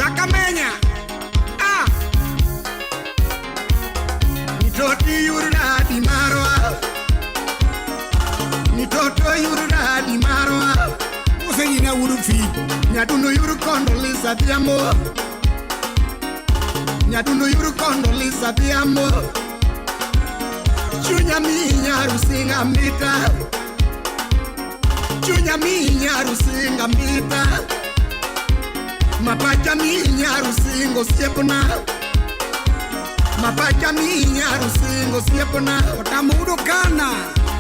Akamenya. Ah. Nitoti yurda di marwa. Nitoto yurda di marwa. Ose nyina wuod fi. Nyadundo yur kondo Lisa Dhiambo. Nyadundo yur kondo Lisa Dhiambo. Chunya mi nyarusinga mita. Chunya mi nyarusinga mita. Mapacha mi nyarusingo siepna. Mapacha mi nyarusingo siepna. Otamo udo kana.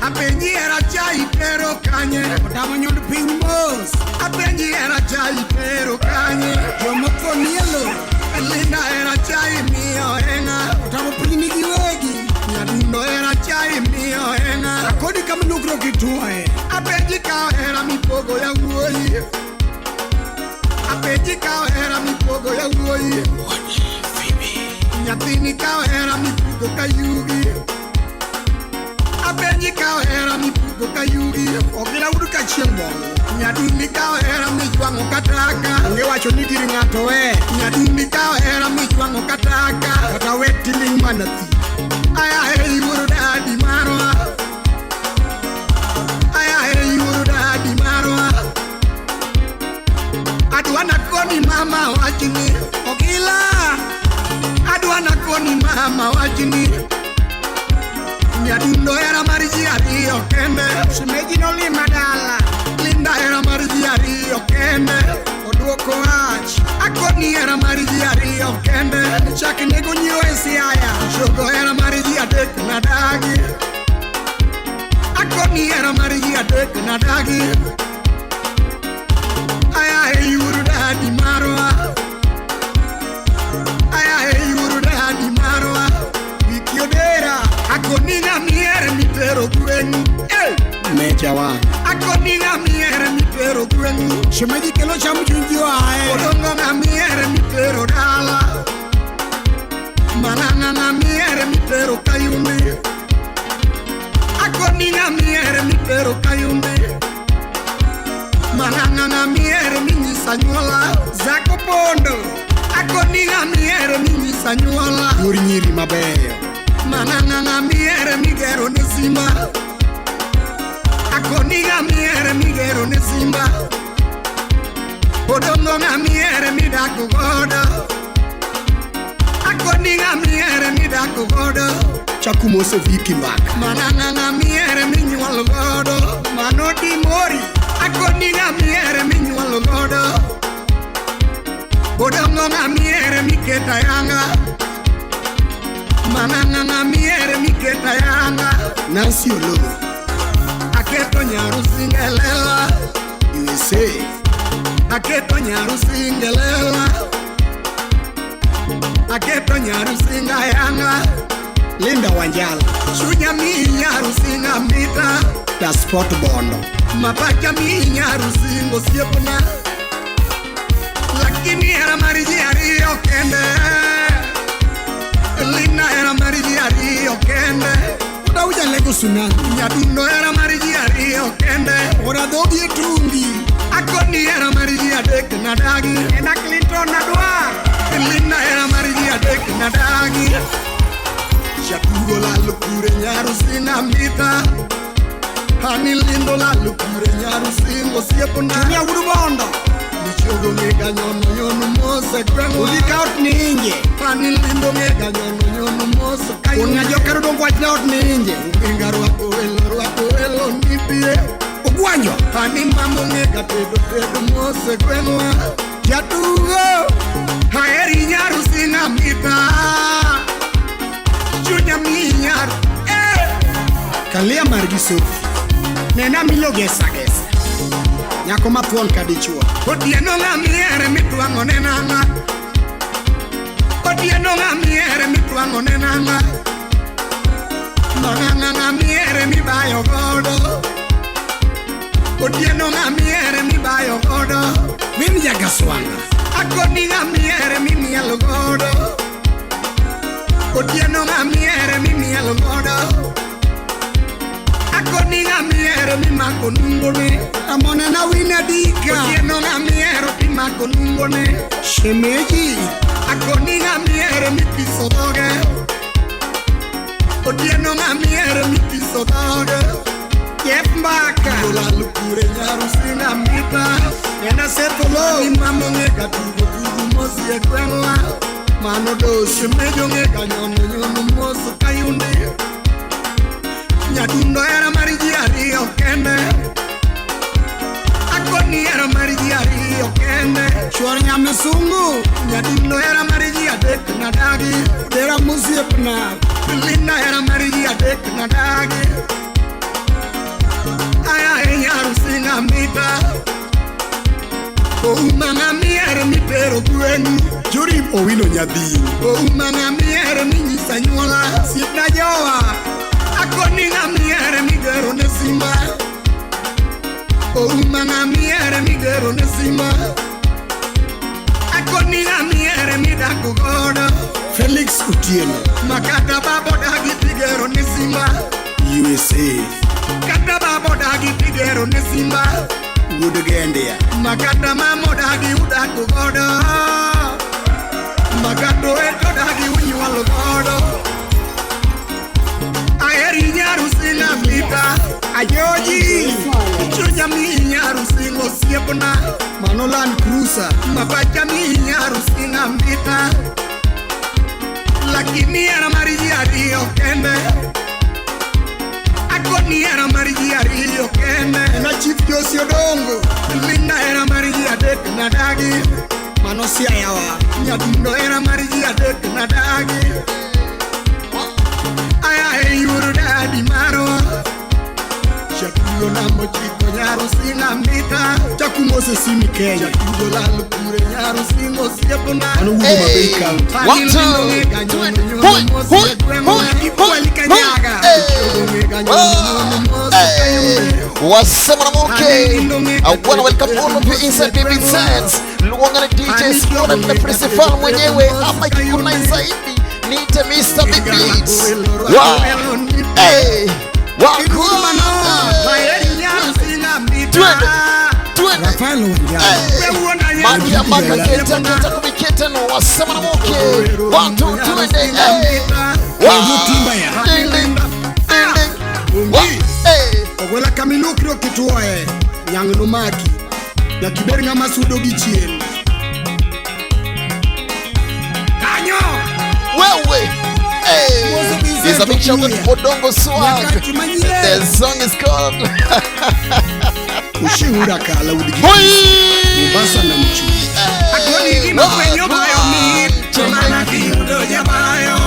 Apenji hera chai tero kanye. Otamo nyond piny mos. Apenji hera chai tero kanye. Jomotho nielo. Linda hera chai miyo enga. Otamo piny nigi wegi. Nyadundo hera chai miyo enga. Akodi kama nukro kituoe. Apenji ka hera mipogo ya wuoyi. Apenji ka hera mipogo ya wuoyi. Nyathini ka hera mipugo ka yugi. Apenji ka hera mipugo ka yugi. Ogila wuod ka chieng' bongo. Nyadundi ka hera mijwang'o kataka. Onge wacho ni gir ng'ato we. Nyadundi ka hera mijwang'o kataka. Kata we tiling' mana thi. Aya e yuoro dadi marwa. Aya e yuoro dadi marwa. Adwa nakoni mama wachni. Ogila. Adwa nakoni mama wachni. Nyadundo hera mar ji ariyo kende. Shemeji nolima dala. Linda hera mar ji ariyo kende. Oduoko wach. Akoni hera mar ji ariyo kende. Chak nego nyiro e Siaya. Chogo hera mar ji adek nadagi. Akoni hera mar ji adek nadagi. Aya e yuru dadi marwa. Aya e yuru dadi marwa. Wiki odera. Akoni ng'amiere mitero gweng'u. Hey! Meja wang'. Akoni ng'amiere mitero gweng'u. Shemeji kelo cham chuny ji oae. Odongo ng'amiere mitero dala. Malang'a ng'amiere mitero kayumbi. Akoni ng'amiere mitero kayumbi. Malang'a ng'amiere minyisa nyuola. Zako Pondo. Akoni ng'amiere minyisa nyuola. Yor nyiri mabeyo. Malang'a ng'amiere migero ne simba. Akoni ng'amiere migero ne simba. Odongo ng'amiere midako godo. Akoni ng'amiere midako godo. Chakumose Viki mbaka. Malang'a ng'amiere minyuol godo. Mano Dimori. Akoni ng'amiere minyuol godo. Odongo ng'amiere miketa yanga. Malang'a ng'amiere miketa yanga. Nancy Oloo. Aketo nyarusingelela. USA. Aketo nyarusingelela. Aketo nyarusinga yanga. Linda Wanjala. Chunya mi nyarusinga mita. Da Sport Bondo. Mapacha mi nyarusingo siepna. Lakini hera mar ji ariyo kende. Linda hera mar ji ariyo kende. Oda ujalego tsunami. Nyadundo hera mar ji ariyo kende. Oda dhogi e tungi. Akoni hera mar ji adek nadagi. Ena Clinton adwar. Linda hera mar ji adek nadagi. Jatugo lalo kure nyarusinga mita. Ani lindo lalo kure nyarusingo siepna. Chunya wuod Bondo. Michogo ng'ega nyono nyono mose gweng'wa. Udhi ka ot ni inje. Ani lindo ng'ega nyono nyono mose Un ng'a jokero dong wachna ot ni inje. Ng'ega rwako welo rwako welo nitie. Ogwanjo. Ani mamo ng'ega tedo tedo mose gweng'wa. Jatugo. Aheri nyarusinga mita. Chunya mi nyaru. Eh! Kalia margi Sophie. Nena milo gesa gesa. Nyako mathuon ka dichuo. Otieno ng'amiere mitwang'o ne nang'a. Otieno ng'amiere mitwang'o ne nang'a. Mang'ang'a ng'amiere mibayo godo. Otieno ng'amiere mibayo godo. Min jagaswanga. Akoni ng'amiere mimielo godo. Otieno ng'amiere mimielo godo. Akoni ng'amiere mimako nungone. Ramonena wina dika. Otieno ng'amihero timako nungone. Shemeji. Akoni ng'amihero mitiso dhoge. Otieno ng'amihero mitiso dhoge. Jeff Mbaka. Olal kure nyarusinga mita. Nena Setolo. Ni mama ong'e ga tugo tugo mos e gweng'wa. Mano dos. Shemeji ong'e ga nyono nyono mos kayundi. Nyadundo hera mar ji ariyo kende. Akoni hera mar ji ariyo kende. Chuor nyamisungu. Nyadundo hera mar ji adek nadagi. Dera mosiepna. Linda hera mar ji adek nadagi. Aya e nyarusinga mita. Ouma ng'amihero mitero gweng'u. Jorim Owino nyadhi. Ouma ng'amihero minyisa anyuola. Siepna jowa. Akoni ng'amihero migero ne simba. Ouma ng'amihero migero ne simba. Akoni ng'amihero midako godo. Felix Otieno. Makata babo dagi tigero ne simba. USA. Kata babo dagi tigero ne simba. Wuod Gendia. Makata mamo dagi udako godo. Makata eto dagi unyuolo godo. Aheri nyarusinga mita. Ajoji. Chunya mi nyarusinga osiepna. Mano Land Cruiser. Mapacha mi nyarusinga mita. Lakini hera mar ji ariyo kende. Akoni hera mar ji ariyo kende. Nena Chief Josi Odongo. Linda hera mar ji adek nadagi. Mano Siayawa. Nyadundo hera mar ji adek nadagi. Aya e yur dadi marwa. Jatugo namba ochiko nyarusinga mita. Chakumose Simi Kenya. Jatugo lal kure nyarusinga osiepna. Mano wuod Homa Bay County. One, two, two, hoi, hoi, hoi, hoi, Kanyaga. Hey. Hey. Wasema na moke. I wanna welcome all of you inside BB Sense. Luonga na DJ Simona na principal mwenyewe ama ikikuna zaidi niite Mr. Big Beats. Wow. Hey. Twende. Twende. Rafael Wanjala. Hey. Makia maka keta keta kumiketa no wasema na moke. 1 2 twende. Hey. Kevo Timba ya. Ding ding. Ding ding. Wa. Hey. Ogwela kamilokro kituoe. Nyang' nomaki. Nyaka ibed ng'ama sudo gi chien. Kanyo! Wewe. Hey. It's a big shout out to Odongo Swag. Nyakach manyien. The song is called Ushiura kala wuod gi Hoi. Mombasa na Mchuzi. Akoni gima fwenyo bayo mit, to mana kiyudo jabayo.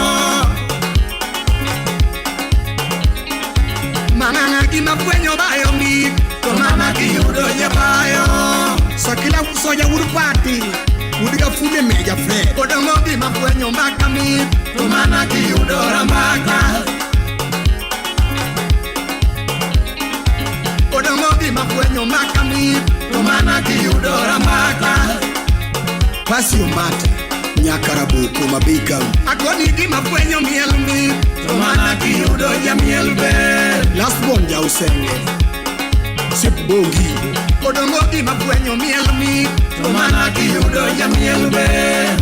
Mana gima fwenyo bayo mit, to mana kiyudo jabayo. Sakila soja wuod pati. Wuod Gafunde Meja Fred. Odongo gima fwenyo mbaka mit, to mana kiyudo rambaka. Odongo gima fwenyo mbaka mit, to mana kiyudo rambaka. Pasi Omata. Nyakaraboko Homa Bay County. Akoni gima fwenyo miel mit, to mana kiyudo jamiel ber. Last born Jausenge. Sip Bongi. Odongo gima fwenyo miel mit, to mana kiyudo jamiel ber.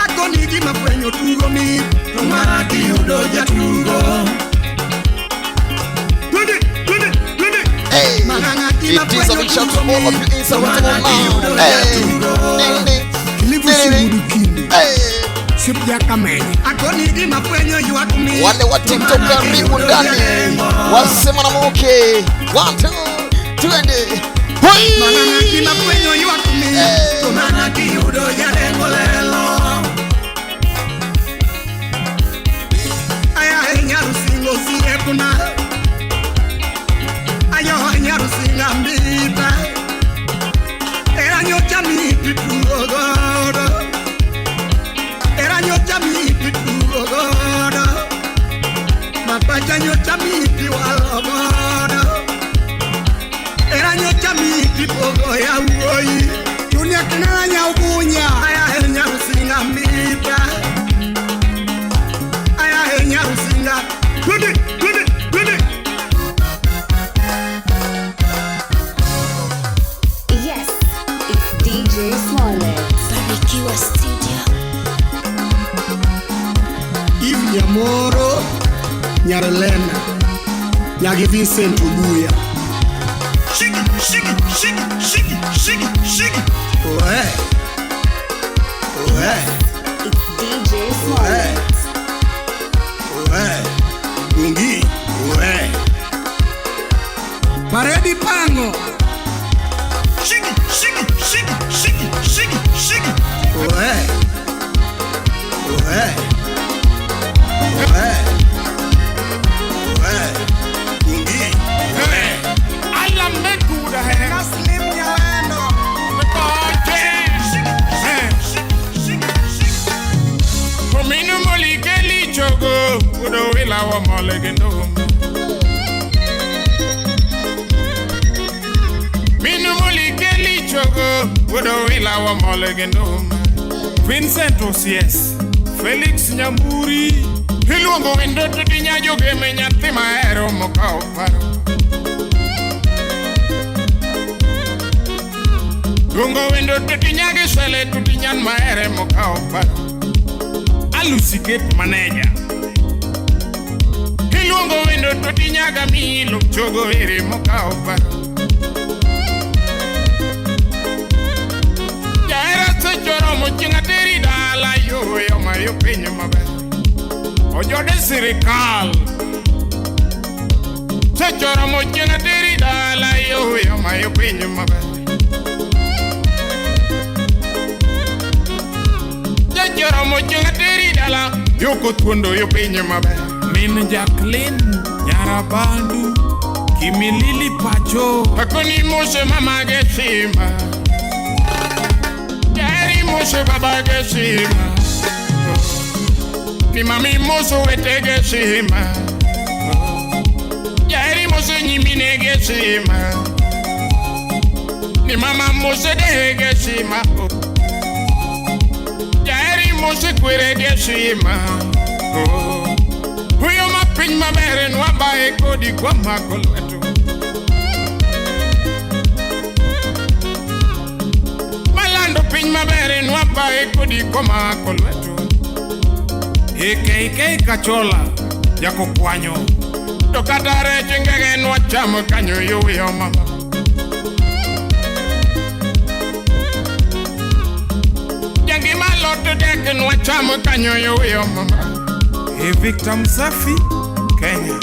Akoni gima fwenyo tugo mit, to mana kiyudo jatugo. Twende, twende, twende. Hey. Mana gima It is a fwenyo big shout to tugo all of mit, you inside to right mana now. kiyudo Hey. jatugo. Ding ding. Kilifu Ding ding. Sibudu Kindu. Hey. Sip Jakamenye. Akoni gima fwenyo ywak mit, Wale wa to TikTok mana karibu kiyudo ndani. jalengo. Wasema na moke. 1 2 twende. Hoi. Mana gima fwenyo ywak mit, Hey. to mana kiyudo jalengo lelo. Aya nyarusingo osiepna. Ayo nyarusinga mbita. Era nyocha miti tugo godo. Era nyocha miti tugo godo. Mapacha nyocha miti walo godo. Era nyocha miti pogo ya wuoyi. Nyamoro Nyarelena Nyagi Vincent Obuya. Shigi, shigi, shigi, shigi, shigi, shigi. Oe. Oe. It's DJ Smollett. Oe. Ungi. Oe. Paredi Pango. Shigi, shigi, shigi, shigi, shigi, shigi. Oe. Oe. Oe. Oe. Ungi. Oe. Alla mekuda he. Naslim Nyawendo. Kominu molikeli chogo udo wila wa molegendo. Minu molikeli chogo udo wila wa molegendo. Vincent Osies, Felix Nyamburi, iluongo wendo to dinyajoge me nyathi mahero mokawo paro. Luongo wendo to dinyage sele to dinyan mahere mokawo paro. Alusi gate manager. Iluongo wendo to dinyaga milo chogo ere mokawo paro. Jahera sechoromo chieng' ateri dala yo mayo piny maber. Ojode sirikal. Sechoromo chieng' ateri dala yo mayo piny maber. Sechoromo chieng' ateri dala yoko thuondo yo piny maber. Min Jacqueline Nyarabandu Kimilili pacho. Akoni mose mama geshima. Jaheri mose baba geshima. Ni mami moso wete geshima. Jaheri mose nyimine geshima. Ni mama mose de geshima. Jaheri mose kwere geshima. Huyo mapiny maber nwabaye kodi kwa mako lweto. Malando piny maber nwabaye kodi kwa mako lweto. AKK Kachola jakokwanyo. To kata rech ngege nwachamo kanyo yuyo mama. Jangima lot dek nwachamo kanyo yuyo mama. E Victor Msafi, Kenya.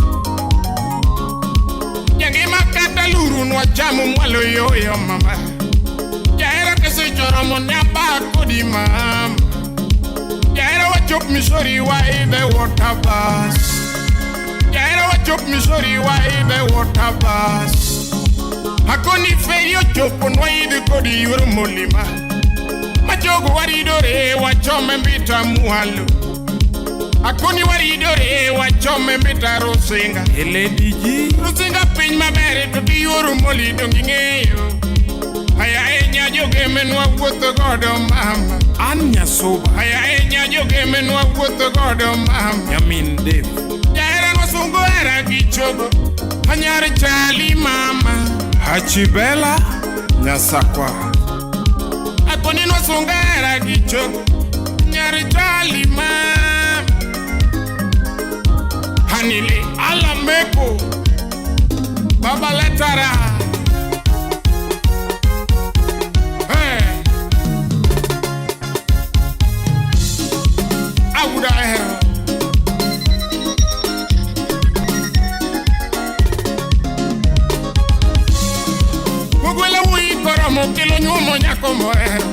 Jangima kata luru nwachamo mwalo yoyo mama. Jahera kisechoromo nyaba kodi mama. Jahera wachop Missouri wa idhe water bus. Jahera wachop Missouri wa idhe water bus. Akoni feri ochopo nwaidhi kodi yor molima. Machogo waridore wachome mbita mwalo. Akoni waridore wachome mbita Rusinga. Elediji Rusinga piny maber to giyuoro moli dong ging'eyo. Haya e nyajoge menwa wuotho godo mama. An Nyasuba. Haya e nyajoge menwa wuotho godo mama. Nyamin Dave. Jahera nwasungo hera gi chogo. Anyar chali mama. Hachibela Nyasakwa. Akoni nwasungo hera gi chogo. Nyar chali mama. Hanile Alameko Baba Letara. Hey. Awuda ahero. Kogwelo wuyi koromo kelo nyuomo nyako mohero.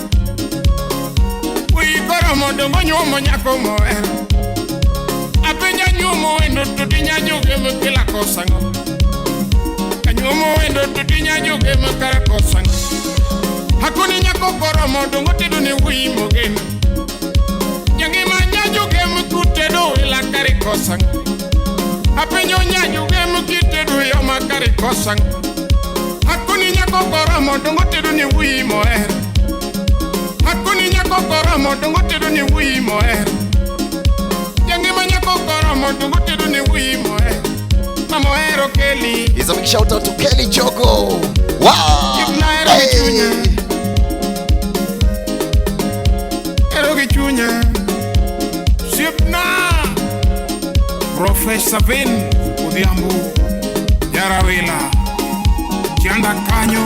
Wuyi koromo dongo nyuomo nyako mohero. Apenja nyuomo wendo to dinyajoge mokela kosango. Anyuomo wendo to dinyajoge mokara kosango. Hakoni nyako koromo dongo tedo ne wuyi mogeno. Jangima nyajoge mkutedo ila kare kosango. Apenjo nyajoge mkitedo yo makare kosango. Hakoni nyako koromo dongo tedo ne wuyi mohero. Hakoni nyako koromo dongo tedo ne wuyi mohero. Jangima nyako koromo dongo tedo ne wuyi mohero. Mama ohero Kelly. It's a big shout out to Kelly Chogo. Wow. Hey. Ero gi chunya. Siepna. Savin Odhiambo Jarawila Chianda kanyo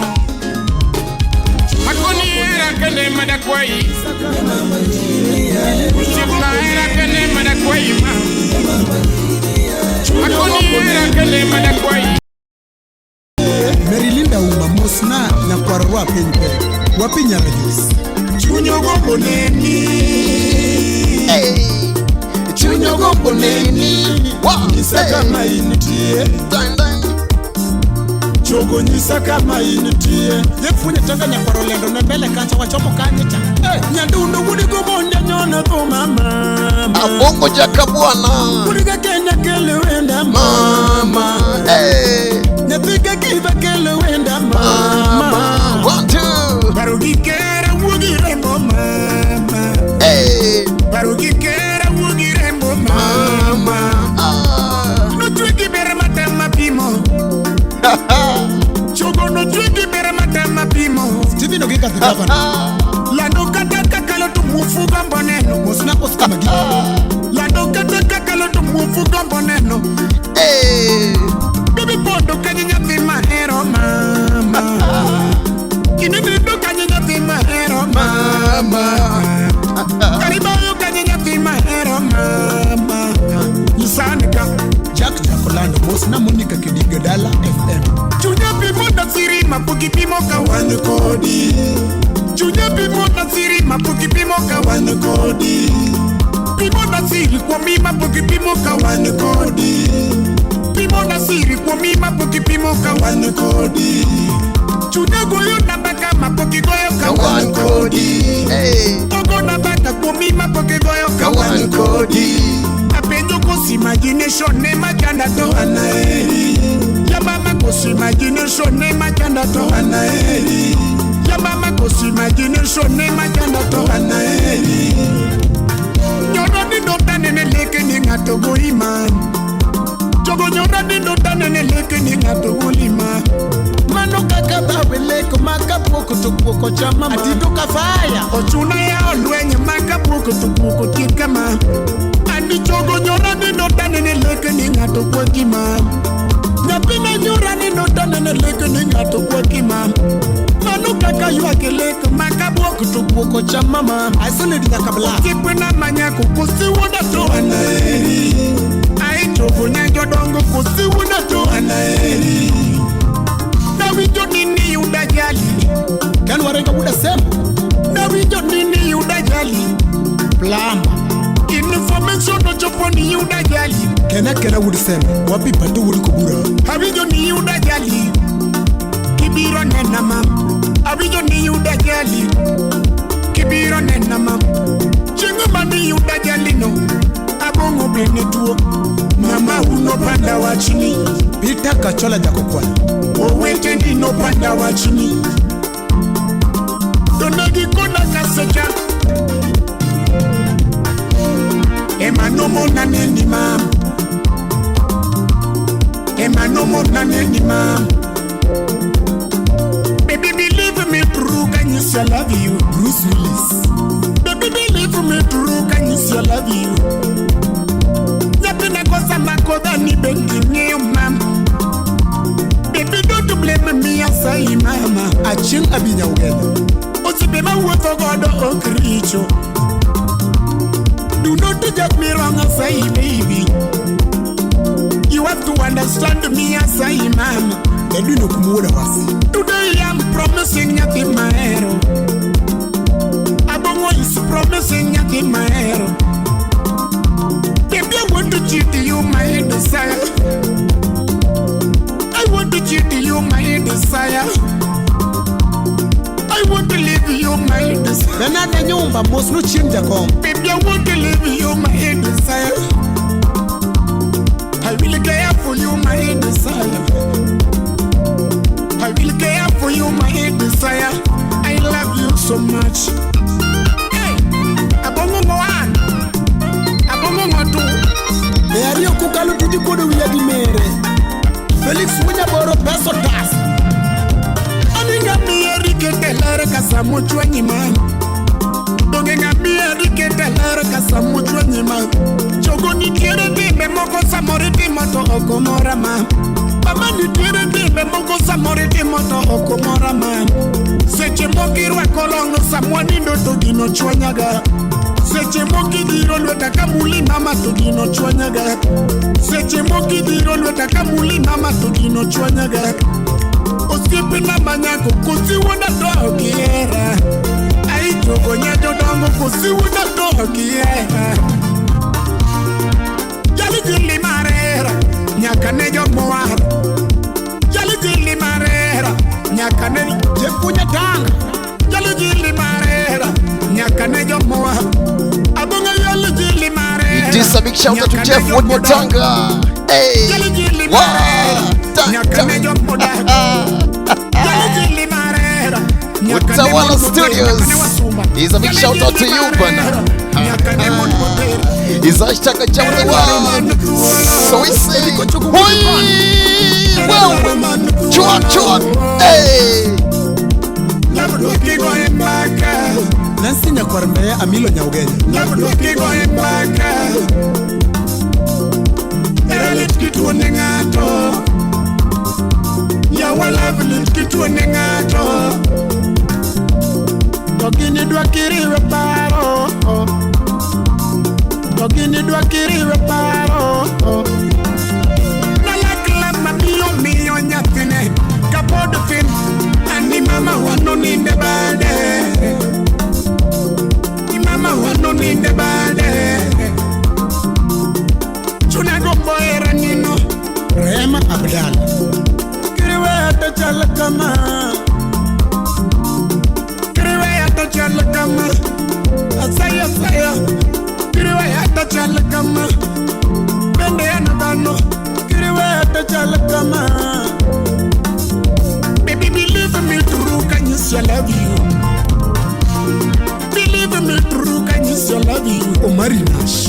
Akoni hera kende madakwayi Osiepna hera kende madakwayi ma Akoni hera kende madakwayi. Merilinda Uma mosna nyakwar rwa piny pek wapi nyarajus. Chuny ogombo neni. Hey. Chuny ogombo neni. Wa. Nyisa kama intie. Dang, dang. Chogo nyisa kama intie. Yefunya tanga nyakwar olendo ne mbele kacha wachomo kanye cha. Eh, nyadundo wuod gobonde nyono thuma mama. Abongo jaka bwana. Wuod ga Kenya kelo wenda mama. Hey. Nyathi ga kiva kelo wenda mama. One, two. Paro gi kera wuogi rembo mama. Hey. Paro gi kera wuogi rembo mama. Ah. Notwe gi ber matem mapimo. Chogo notwe gi ber matem mapimo. Stephen Oginga the governor. Lando kata kakalo to mufu gombo neno. Mosna Oscar Magi. Lando kata kakalo to mufu gombo neno. Hey. Baby pondo kanyo nyathi mahero mama. Kinindo kanyo nyathi mahero mama. Karibayo kanyo nyathi mahero mama. Nyisanika Jack Jakolando mosna Monica Kidigo Dala FM. Chunya pimo na siri mapuki pimo ka wan kodi. Chunya pimo na siri mapuki pimo ka wan kodi. Pimo na siri kuom mi mapuki pimo ka wan kodi. Pimo na siri kuom mi mapuki pimo ka wan kodi. Chunya goyo namba ka mapuki goyo ka wan kodi. Hey. Ogo namba ka kuom mi mapuki goyo ka wan kodi. Apenjo kosi imagination ne machanda to anaeri. Ya mama kosi imagination ne machanda to anaeri. Ya mama kosi imagination ne machanda to anaeri. Nyodo ni dota nene leke ni ng'ato goima. Chogo nyodo ni dota nene leke ni ng'ato golima. Mano kaka bawe leko maka puoko to puoko chama atido ka fire. Ochuna ya olweny maka puoko to puoko tikama. Andi chogo nyora ni dota nene leke ni ng'ato kwakima. Nyathina nyora ni dota nene leke ni ng'ato kwakima. Mano kaka ywak e lek maka buok to puoko chama ma. Isolate nyaka bla. Osiepena manyako kosi wuoda to anaheri. Ai chogo nya jodongo kosi wuoda to anaheri. Nawinjo ni niyuda jali. Ken Warenga wuda sembo. Nawinjo ni niyuda jali. Plamba. Information ochopo ni yuda jali. Kena kena wuda sembo. Wapi pato wuda kobura. Awinjo ni yuda jali. Kibiro nena mam. Awinjo ni yuda jali. Kibiro nena mam. Chieng' mani yuda jali no. Abong'o bende tuo. Mama uno panda wachni. Peter Kachola Jakokwal. Owete ni no panda wachni. To ne gikona kasecha. Ema nomona neni mam. Ema nomona neni mam. Baby believe me true, can you say I love you? Bruce Willis. Baby believe me true, can you say I love you? Nyathina kosa makodha ni bendi ng'eyo mam. Baby don't blame me asayi mama. Achieng' Abinya Ugenya. Osiepe mawuotho godo ok richo. Do not judge me wrong asayi baby. You have to understand me asayi mama. Edwin Okumuoda wasi. Today I'm promising nyathi mahero. Abongo is promising nyathi mahero. Baby I want to cheat you my desire. I want to cheat you my desire. I want to leave you my desire. Bernard Nyumba mosno chieng' jakom. Baby I want to leave you my desire. I will care for you my desire. I will care for you my desire. I love you so much. Hey, abongo one, abongo two. E ariyo kokalo tiji kuodo wiya gi mere. Felix Munyaboro peso tas. Ani ng'ami rikete ler ka samuchwa nyima. Donge ng'ami rikete ler ka samuchwa nyima. Chogo nitiere timbe moko samoro itimo to ok omora ma. Mama nitiere timbe moko samoro itimo to ok omora ma. Seche moko irwako long'no samwa nindo to gino chwanyaga. Seche moko idhiro lweta kamuli mama to gino chwanyaga. Seche moko idhiro lweta kamuli mama to gino chwanyaga. Osiepena manyako kosi wuonda to ok ihera. Ai chogo nya jodongo kosi wuonda to ok ihera. Jali jili marera nyaka ne jomowar. Jali jili marera nyaka ne jepunya tanga. Jali jili marera nyaka ne jomowar. Abonga jali jili marera. It is a big shout out to Jeff Wodnyatanga. Hey. Jali jili Wow. marera Ta- nyaka ta- ne jomodak. Jali jili marera nyaka ne Utawala mon moter, Studios. nyaka ne wasumba. Is a big Jali shout out to jili you, marera, bana. nyaka ne mon moter. Is hashtag Jam the World. So we say, Hoi! Well, chuan, chuan. Hey! Nancy Nyakwar Mbeya Amilo Nyaugenya. To gini dwa kiriwe paro, to gini dwa kiriwe paro. Nalakla mamiyo miyo nyathine kapod thin, ani mama wanoninde bade, ni mama wanoninde bade. Chuna gombo hera nino. Rehema Abdalla. Kiriwe to chal kama, kiriwe to chal kama, asaya asaya. Kiriwe to chal kama, bende an dhano. Kiriwe to chal kama. Baby believe me true, can you say I love you? Believe me true, can you say I love you? Omari Nash.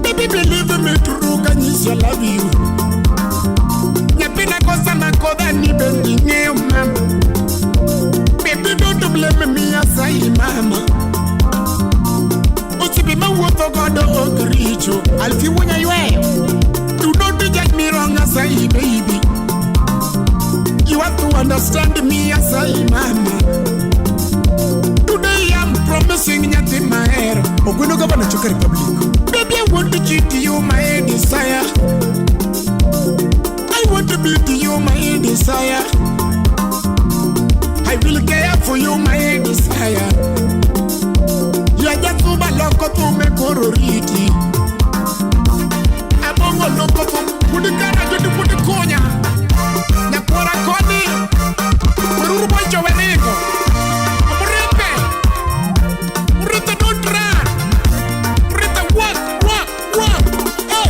Baby believe me true, can you say I love you? Nyathina kosa makodha ni bendi ng'eyo mama. Baby don't blame me asayi mama. Osiepe mawuotho godo ok richo. Alfie Wuonya Yweyo. Do not judge me wrong asayi baby. You have to understand me asayi mama. Today I'm promising nyathi mahero. Ogweno Gavana Chuka Republic. Baby I want to cheat you my desire. I want to be to you my desire. I will care for you my desire. Yajakuba loko tume kororiti. Abongo loko tum kudikana judu kudikonya. Nyakora koni. Ururu boicho weniko. Muripe. Muripe don't run. Muripe walk, walk, walk. Hey.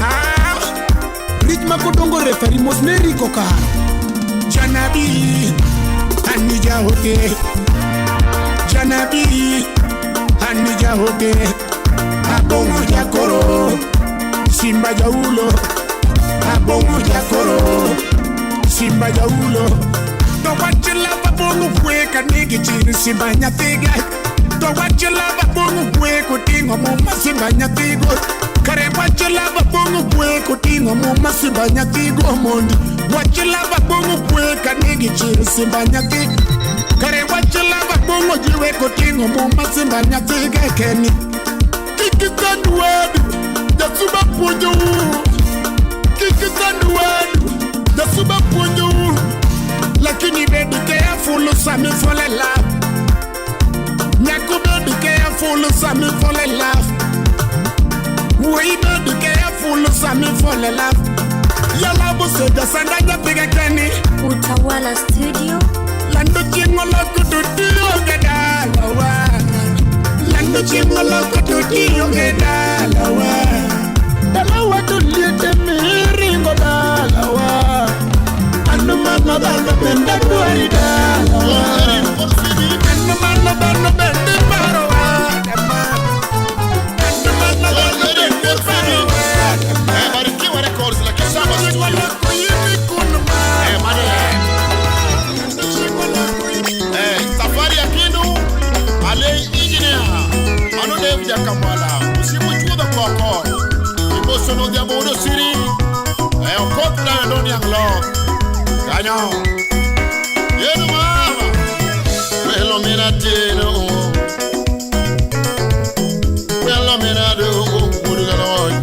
Ah. Rich Makodongo referee mos ne Rico Kaharo. Janabi, Anija hote. Janabi, Anija hote. Abongo jakoro, Simba jaulo. Abongo jakoro, Simba jaulo. To wachila babongo kwe kanigi chini Simba nyathiga. To wachila babongo kwe koting'o muma Simba nyathigo. Kare wachila babongo kwe koting'o muma Simba nyathigo mondi. Wachila babongo kwe kanigi chini Simba nyathi. Kare wachila babongo jiwe koting'o muma Simba nyathiga keni. Kik isand wadu, jasuba puonjou. Kik isand wadu, jasuba puonjou. Lakini bed careful sami fall in love. Nyako bed careful sami fall in love. Wuoyi bed careful sami fall in love. Yala buseja sanda nyapiga keni. Utawala Studio. Lando chieng' oloko to tionge dalawa. Lando chieng' oloko to tionge dalawa. Dalawa to liete miringo dalawa. An mano dhano bende dwari dalawa. An mano dhano bende parowa. An mano dhano bende parowa. Barikiwa Records la Kisaba Chieng' Studio. oloko yimi kun ma. Chieng' oloko Safari ya Kindu, Alei Engineer, Manu Dev Jakamwala. Osiepo chuodho koko. Imoso no odhiambo wuod Osiri. E okoth dayo ndo niang' loth. Kanyo. Yeno mama. Welo mina tieno. Welo mina dongo wuod galony.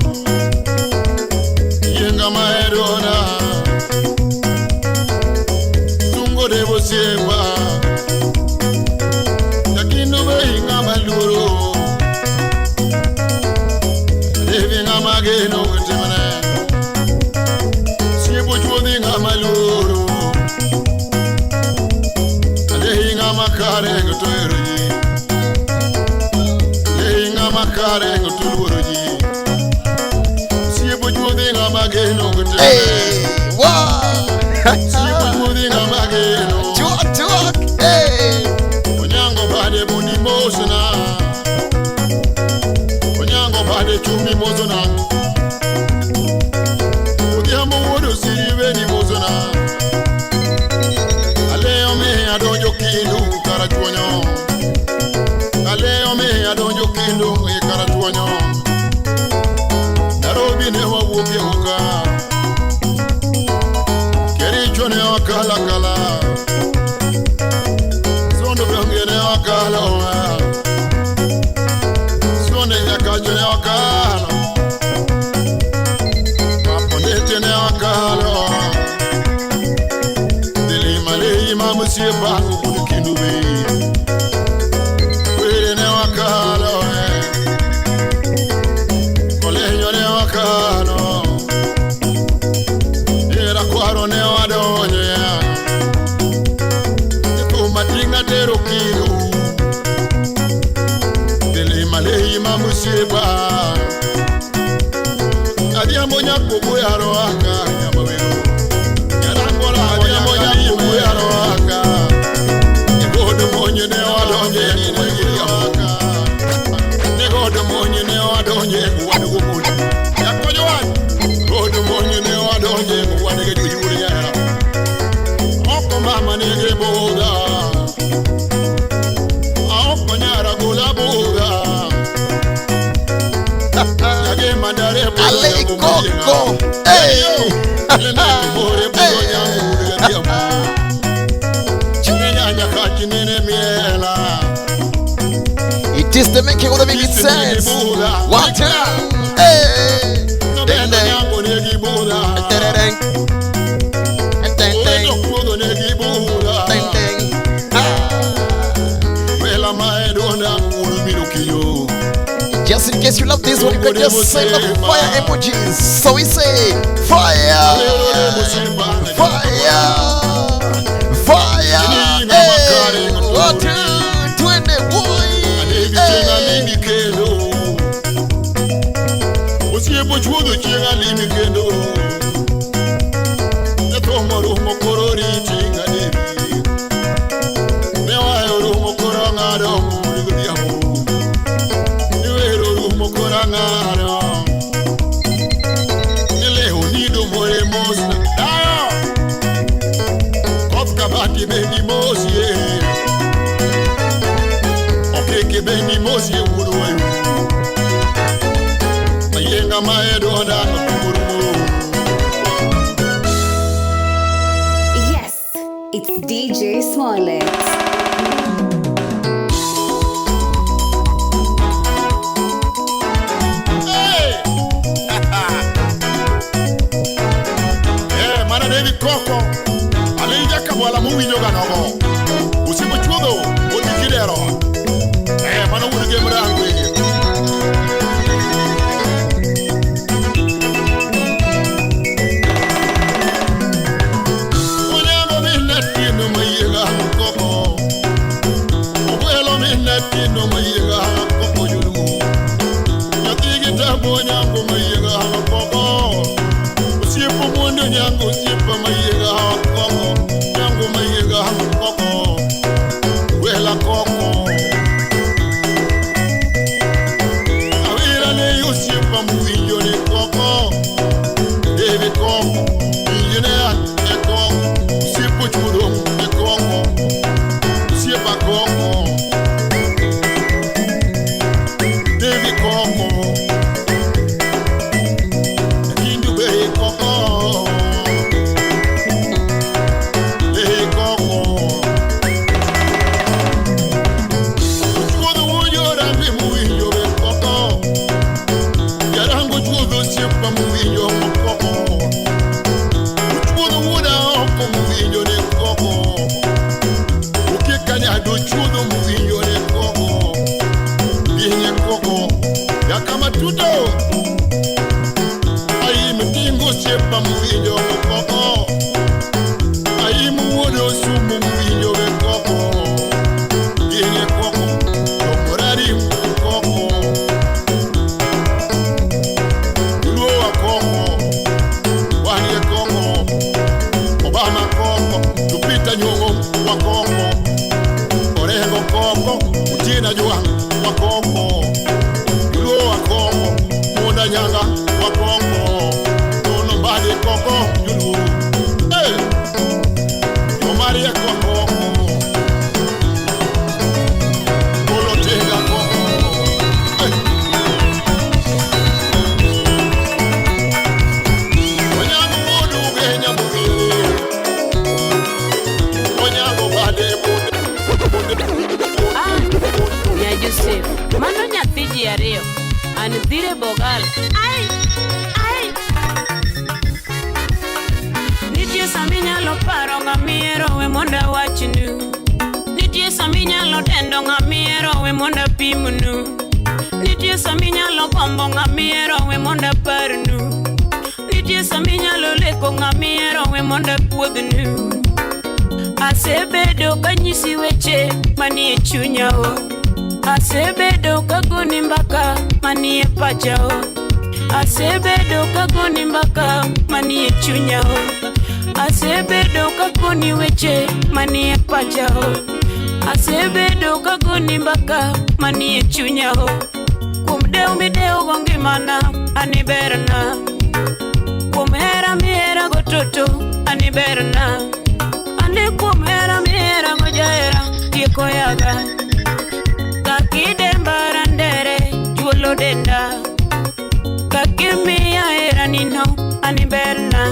Yenga maherona. Tungo devo siepa. Jakindu be inga maluoro. Devi nga mageno timene. Siepo chuodhi nga maluoro. Dehi nga makare to ero ji. Dehi nga makare to luoro ji. Siepo chuodhi nga mageno timene. Hey, wow. Siepo chuodhi nga mageno. Tuak, tuak. Hey. Onyango bade bundi mosna. Onyango bade chumi mosna. Odhiambo wuod Osiri weni mosna. Aleyo me adonjo kindu karachuonyo. Aleyo me adonjo kindu e karachuonyo. Nairobi ne wawuokie hoka. Kericho ne wakala kala. Sondo byange ne wakala oa. Sonde nyakacho ne wakala. Mapondete ne wakala. Delima leima musiepa kudukindu be. Kwere ne wakala oe. Kolenyo ne wakala. Era kwaro ne wadonyo ya. Matinga tero kilo. Delima leima musiepa. Adhiambo nyakubu yaro aka nyamawego. Nyarangola adhiambo nyakubu yaro aka. Negodo monye ne wadonje ni aka. Negodo monye ne wadonje wadugo muli. Yakonyo wan. Godo monye ne wadonje wadugo juyuri yara. Oko mama nege boda. Oko nyara gola boda. Yage mandare boda. Ale koko. Hey. It is the making of the big sense. One time. Hey. Ding ding. Ding ding. Ding ding. Ding ding. Just in case you love this one, you can just send the fire emojis. So we say fire, fire, fire. Hey, 1, 2, 21. Hey. Yes, it's DJ Smollett. Koko alija kabwala muwinjo ga nogo osiepo chuodho odhi kidero mano wuod gi mrango. Onyango minna tieno mayiega koko ogwelo minna tieno mayiega koko joluo nyathi gi tambo onyango mayiega koko osiepo mondo nyango osiepa mayiega koko nyango mayiega koko wela koko awira ne osiepa muwinjo ni koko devi koko injine e koko osiepo chuodho e koko osiepa koko. Wakoko, Utina Juang, Wakoko, Juluo Wakoko, Munda Nyanga, Wakoko, Tono Mbadi Koko, Juluo, Hey, Yomaria Wakoko, Kolo Tinga Koko, Hey. Onyango Modu Genya Bugiri, Onyango Bade Bude. Ah, nya Joseph, mano nyathi ji ariyo. An dhire bogal. Ai, ai. Nitie sama inyalo paro ng'ama ihero we mondo awachnu. Nitie sama inyalo dendo ng'ama ihero we mondo apimnu. Nitie sama inyalo gombo ng'ama ihero we mondo aparnu. Nitie sama inyalo leko ng'ama ihero we mondo apuodhnu. Asebedo kanyisi weche manie chunya o. Asebedo kagoni mbaka manie pacha o. Asebedo kagoni mbaka manie chunya o. Asebedo kagoni weche manie pacha o. Asebedo kagoni mbaka manie chunya o. Kuom dew midewo go ngimana ani berna. Kuom hera mihera go toto ani berna. Ane kuom hera mihera go jahera tieko yaga. Kakidembara ndere juolo denda. Kakimiya hera nino ani berna.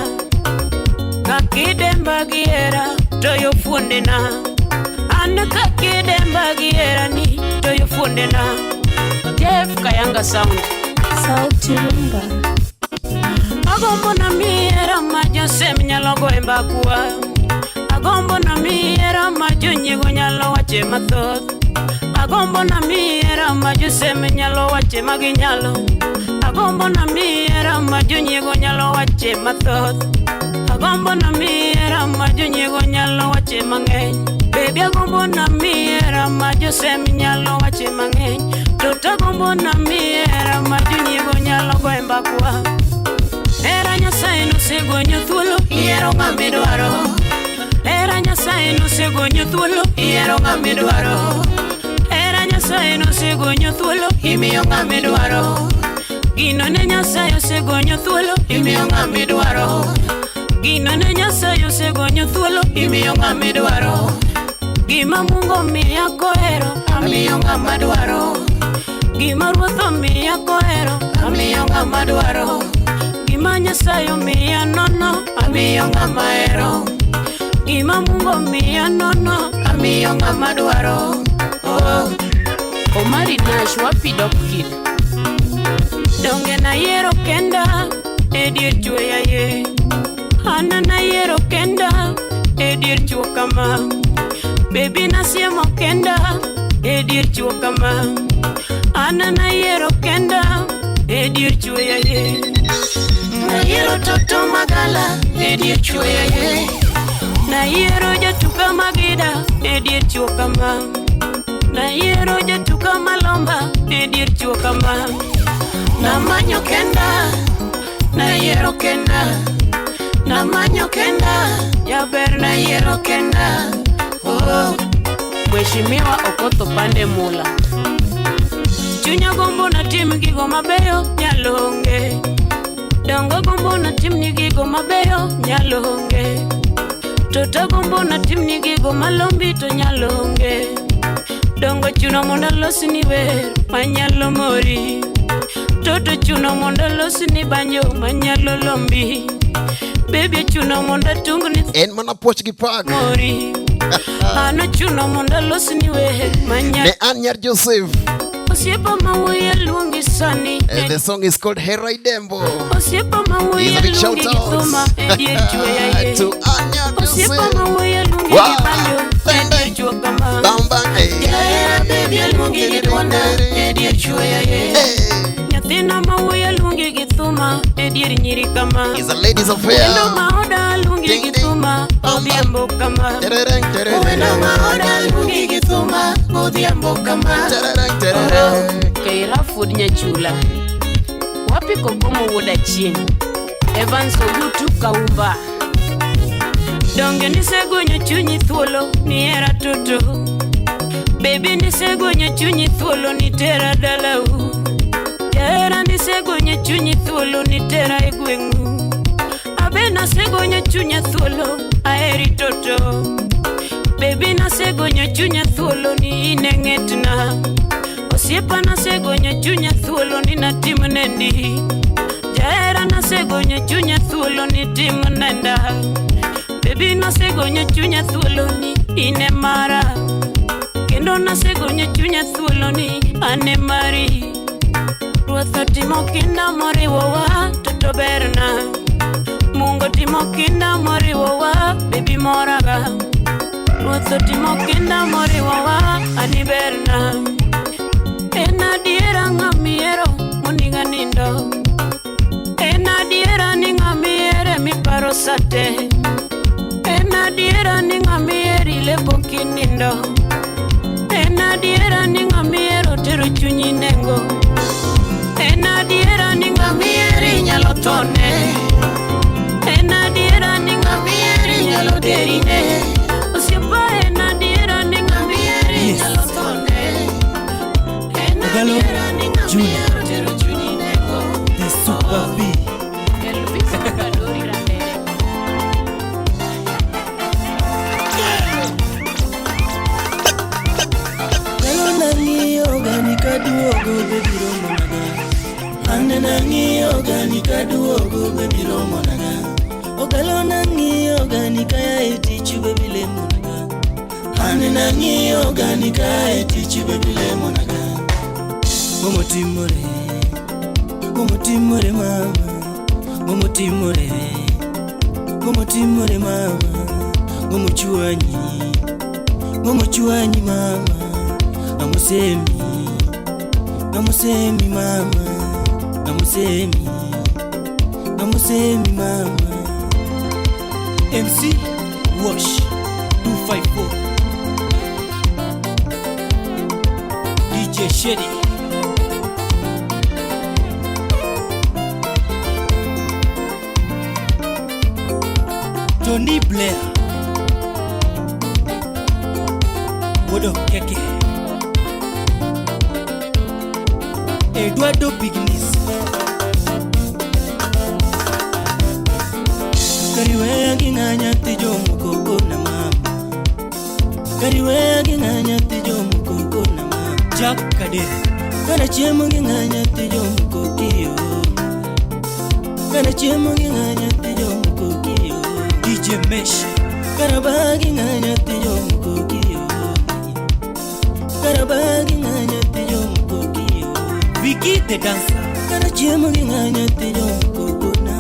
Kakidemba gi hera toyo fuondena. An kakidemba gi hera ni toyo fuondena. Jeff Kayanga Sound. Sauti Rumba. Agombo na mi hera ma josem nyalo go e mbakwa. Agombo na mi hera ma jonyiego nyalo wache mathoth. Agombo na mi hera ma josem nyalo wache ma ginyalo. Agombo na mi hera ma jonyiego nyalo wache mathoth. Agombo na mi hera ma jonyiego nyalo wache mang'eny. Baby agombo na mi hera ma josem nyalo wache mang'eny. Toto agombo na mi hera ma jonyiego nyalo go e mbakwa. Hera Nyasaye nosegonyo thuolo, ihero ng'ama idwaro. Hera Nyasaye nosegonyo thuolo, ihero ng'ama idwaro. Hera Nyasaye nosegonyo thuolo, imiyo ng'ama idwaro. Gino ne Nyasaye osegonyo thuolo, imiyo ng'ama idwaro. Gino ne Nyasaye osegonyo thuolo, imiyo ng'ama idwaro. Gima Mungu omiya kohero, amiyo ng'ama dwaro. Gima Ruoth omiya kohero, amiyo ng'ama dwaro. Gima Nyasaye omiya nono, amiyo ng'ama hero. Gima Mungu omiya nono, amiyo ng'ama dwaro. Oh. Omari Nash wapi Dopkid. Donge nayiero kenda e dier chweya ye. An nayiero kenda e dier chuo kama. Baby nasiemo kenda e dier chuo kama. An nayiero kenda e dier chweya ye. Nayiero toto magala e dier chweya ye. Nayiero jatuka magida e dier chuo kama. Nayiero jatuka malomba e dier chuo kama. Namanyo kenda, nayiero kenda. Namanyo kenda, jaber nayiero kenda. Oh. Mheshimiwa Okoth Pande Mula. Chunya gombo natim gigo mabeyo nyalonge. Dongo gombo natim ni gigo mabeyo nyalonge. Toto gombo natim ni gigo malombi to nyalonge. Dongo chuno mondo alosni wer manyalo mori. Toto chuno mondo alosni banjo manyalo lombi. Baby chuno mondo atungni En mana puoch gi pak. mori. An ochuno mondo alosni wer manyalo. Ne an nyar Joseph. Osiepa ma wuoyi luongi sani. And the song is called Hera Idembo. Osiepa ma wuoyi Here's a big shout luongi gi out thuma e dier chweya ye. to Anya Osiepa Joseph. ma wuoyi luongi gi Wow. banjo e dier chuo kama. Bam bam. Hey. Jahera baby aluongi gi dwonda e dier chweya ye. Hey. Nyathina ma wuoyi luongi gi thuma e dier nyiri kama. It's a ladies affair. Wendo ma oda luongi Ding, gi ding. thuma Bam, bam. odhiambo kama. Terereng, terereng. Wendo ma oda luongi gi thuma odhiambo kama. Terereng, terereng. Keira Food Nyachula. Wapi Kogomo wuod Achieng'. Evans Ogutu Kaumba. Donge nisegonyo chunyi thuolo ni hera toto. Baby nisegonyo chunyi thuolo nitera dalau. Jahera nisegonyo chunyi thuolo nitera e gweng'u. Abe nasegonyo chunya thuolo aheri toto. Baby nasegonyo chunya thuolo ni in e ng'etna. Osiepa nasegonyo chunya thuolo ni natim nendi. Jahera nasegonyo chunya thuolo ni tim nenda. Baby nasegonyo chunya thuolo ni in e mara. Kendo nasegonyo chunya thuolo ni an e mari. Ruoth otimo kinda moriwowa toto berna. Mungu otimo kinda moriwowa baby moraga. Ruoth otimo kinda moriwowa ani berna. En adiera ng'amihero monego nindo. En adiera ni ng'amihere miparo sate. En adiera ni ng'amihero ileko kinindo. En adiera ni ng'amihero tero chunyi nengo. En adiera ni ng'amihero inyalo thone. En adiera ni ng'amihero inyalo terine. Osiepa en adiera ni ng'amihero inyalo thone. En Ogalo adiera ni Junior. ng'amihero tero chunyi nengo. The Super B. Elvis Kadori Randere. Leo nang'iyo gani kaduogo baby romo naga. Ane nang'iyo gani kaduogo baby romo naga. Ogalo nang'iyo gani kaya e tich baby lemo naga. Ane nang'iyo gani kaya e tich baby lemo naga. Momotimore, momotimore mama, momotimore, momotimore mama, momochwanyi, momochwanyi mama. Namusemi, namusemi mama, namusemi, namusemi mama. MC Wash 254 DJ Shady. Tony Blair Wodo Keke Eduardo Bignis Kariweya gi ng'a nyathi jomoko na mama. Kariweya gi ng'a nyathi jomoko na mama. Jack Kadere Kana chiemo gi ng'a nyathi jomoko kiyo. Kana chiemo gi ng'a nyathi jomoko kiyo. DJ Mesh Kana ba gi ng'a nyathi jomoko kiyo. Kana ba gi ng'a nyathi jomoko kiyo. Vicky the dancer Kana chiemo gi ng'a nyathi jomoko na.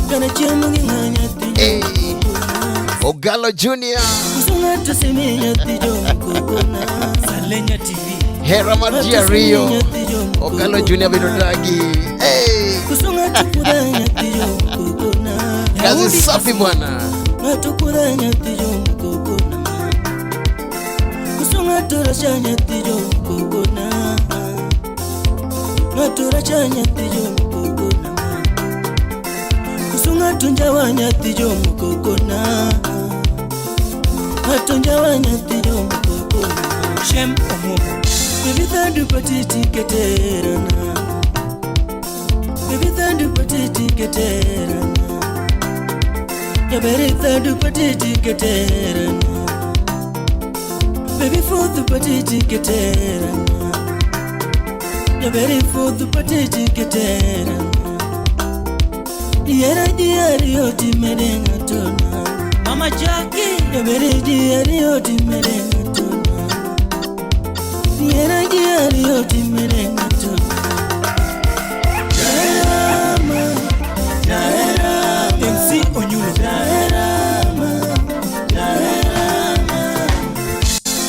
Kana chiemo gi ng'a nyathi Hey. jomoko na. Ogalo Junior. Koso ng'ato semi nyathi jomoko na. Salenya TV Hera mar ji ariyo. Ogalo Junior bedo dagi. Hey. Koso ng'ato kudha nyathi jomoko na. Kazi safi bwana. Ng'ato kudha nyathi jomoko na. Koso ng'ato racha nyathi jomoko na. Ng'ato racha nyathi jomoko na. Koso ng'ato njawa nyathi jomoko na. Ng'ato njawa nyathi jomoko na. Shem Omuomo Baby thandu patiti keterana. Baby thandu patiti keterana. Jaberi thandu patiti keterana. Baby fudhu patiti keterana. Jaberi fudhu patiti keterana. Diera diari otimere ng'atona. Mama Jackie Jaberi diari otimere ng'atona. Diera diari otimere ng'atona. Jaherama, jaherama, MC Onyulo jaherama, jaherama.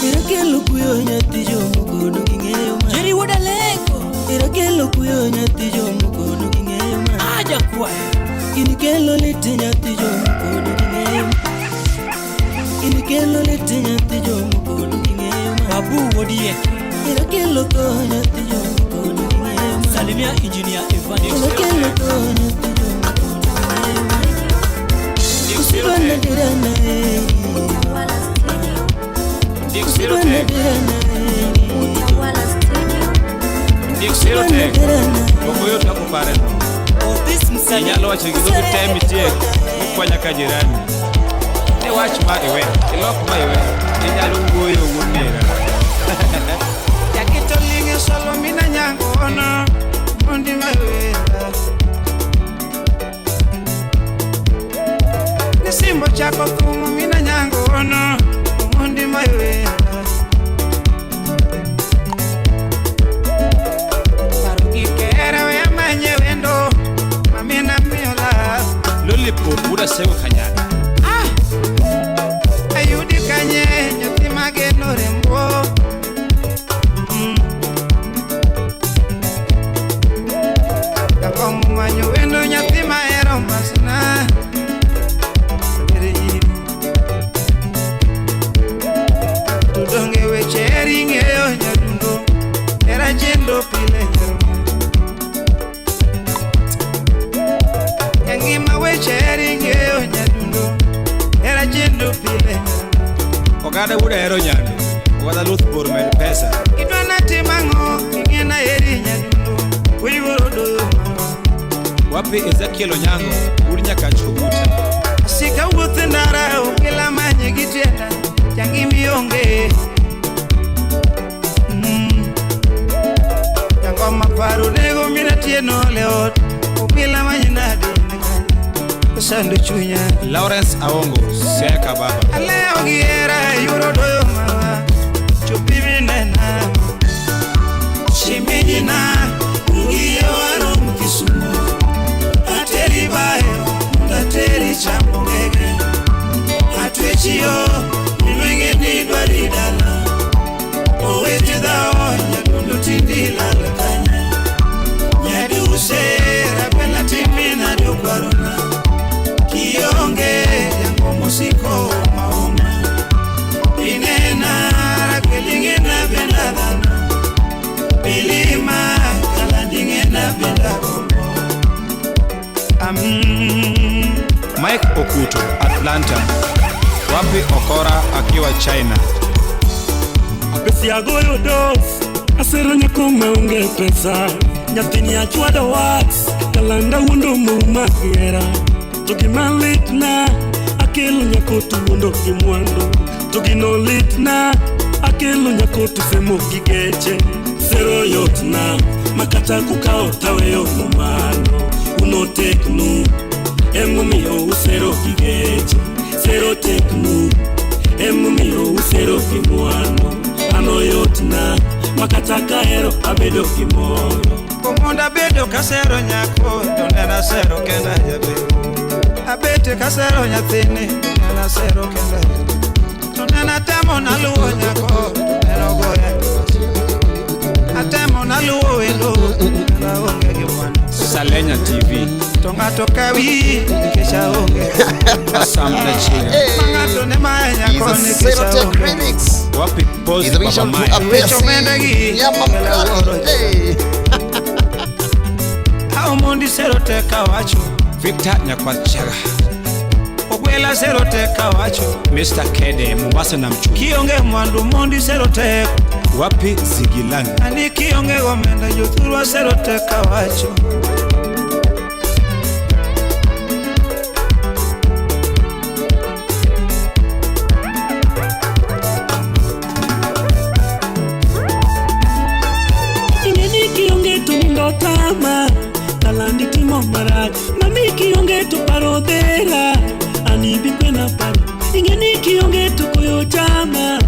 Irakelo kuyo nyathi jomokono gi ng'eyo ma. Jerry Wodaleko Irakelo kuyo nyathi jomokono gi ng'eyo ma. Aja kwayo Gini kelo lit nyathi jomokono gi ng'eyo ma. Gini kelo lit nyathi jomokono gi ng'eyo ma. Babu Wodieke Irakelo tho nyathi jomokono gi ng'eyo ma. Salimia Engineer Evangelist Irakelo tho nyathi jomokono gi ng'eyo ma. Usibana dirana Dick Serotech. Dick Serotech. Okoyo takupare no. Inyalo wacho gi dhogi te mitiek mikwanya ka jirani. Ne wach ma iwe, ilok ma iwe, inyalo wuoyo wuon nera. Jakitolinge Solomina nyangono mondi mawera. Nisimbo chako kumu mina nyangono mondi mawera. Parugikera we amanye wendo mamina miola. Lollipop buda sego kanyaka. Ah! Ayudi kanye nyathi mageno rembo. Manyo wendo nyathi mahero masna. Tudonge weche eri ng'eyo nyadundo era chendo pile Nyangima weche eri ng'eyo nyadundo era chendo pile. Oganda wuod ahero nyando, oganda luth bor med pesa. Idwa natim ang'o ing'ena eri nyadundo wiwuoro doyo. Wapi Ezekiel Onyango, wuod Nyakach Oguta. Asika wuoth ndara okela manye gi tienda jangimi onge. Jangoma paro nego mina tieno le ot okela manye nade osando chunya. Lawrence Aongo, Siaya Kababa. Alewo gi hera yuro doyo mawa chopi minena shimijina ungiyo warom Kisumu. Ateri bayo, ateri chamo ngege. Atwechio, milwenge ni dwari dala. Owete dhao, nyadundo tindi lala kanya. Nyaduse, rabela timina dukwarona. Kionge, yango musiko maoma. Inena, rakelingena benda dhano. Pilima, kalandingena benda kombo. Mike Okuto, Atlanta. Wapi Okora akiwa China. Apesi agoyo dos, asero nyako maonge pesa. Nyathini achwado wax, kalanda wuondo mouma gihera. To gima litna, akelo nyako to wuondo gi mwandu. To gino litna, akelo nyako to semo gi geche. Sero yotna, makata kukawo taweyo mumano. Uno teknu, emomiyo usero gi geche. Sero teknu, emomiyo usero gi mwandu. Ano yotna, makata kahero abedo gi moro. Omonda abedo kasero nyako, to nena sero kenda jaber. Abete kasero nyathini, to nena sero kenda jaber. To nena temo naluwo nyako, to nena ogoya. Atemo naluwo wendo, to nena onge gi mwandu. Salenya TV. To ng'ato kawi nikech aonge. Sam Nachira. Ng'ato ne maya nyako nikech aonge. Remix. Wapi Pose Baba Maya. Nyama mkali. Omondi sero tek awacho. Victor Nyakwachaga. Ogwela sero tek awacho. Mr. Kede Mombasa na Mchumi. Kionge mwandu mondi sero tek. Wapi Zigilani. Ani kionge gomenda jothurwa sero tek awacho. Ingeni kionge to nindo tama. Kalandi timo marach. Mami kionge to paro dhera. Ani bi kwena paro. Ingeni kionge to koyo chama.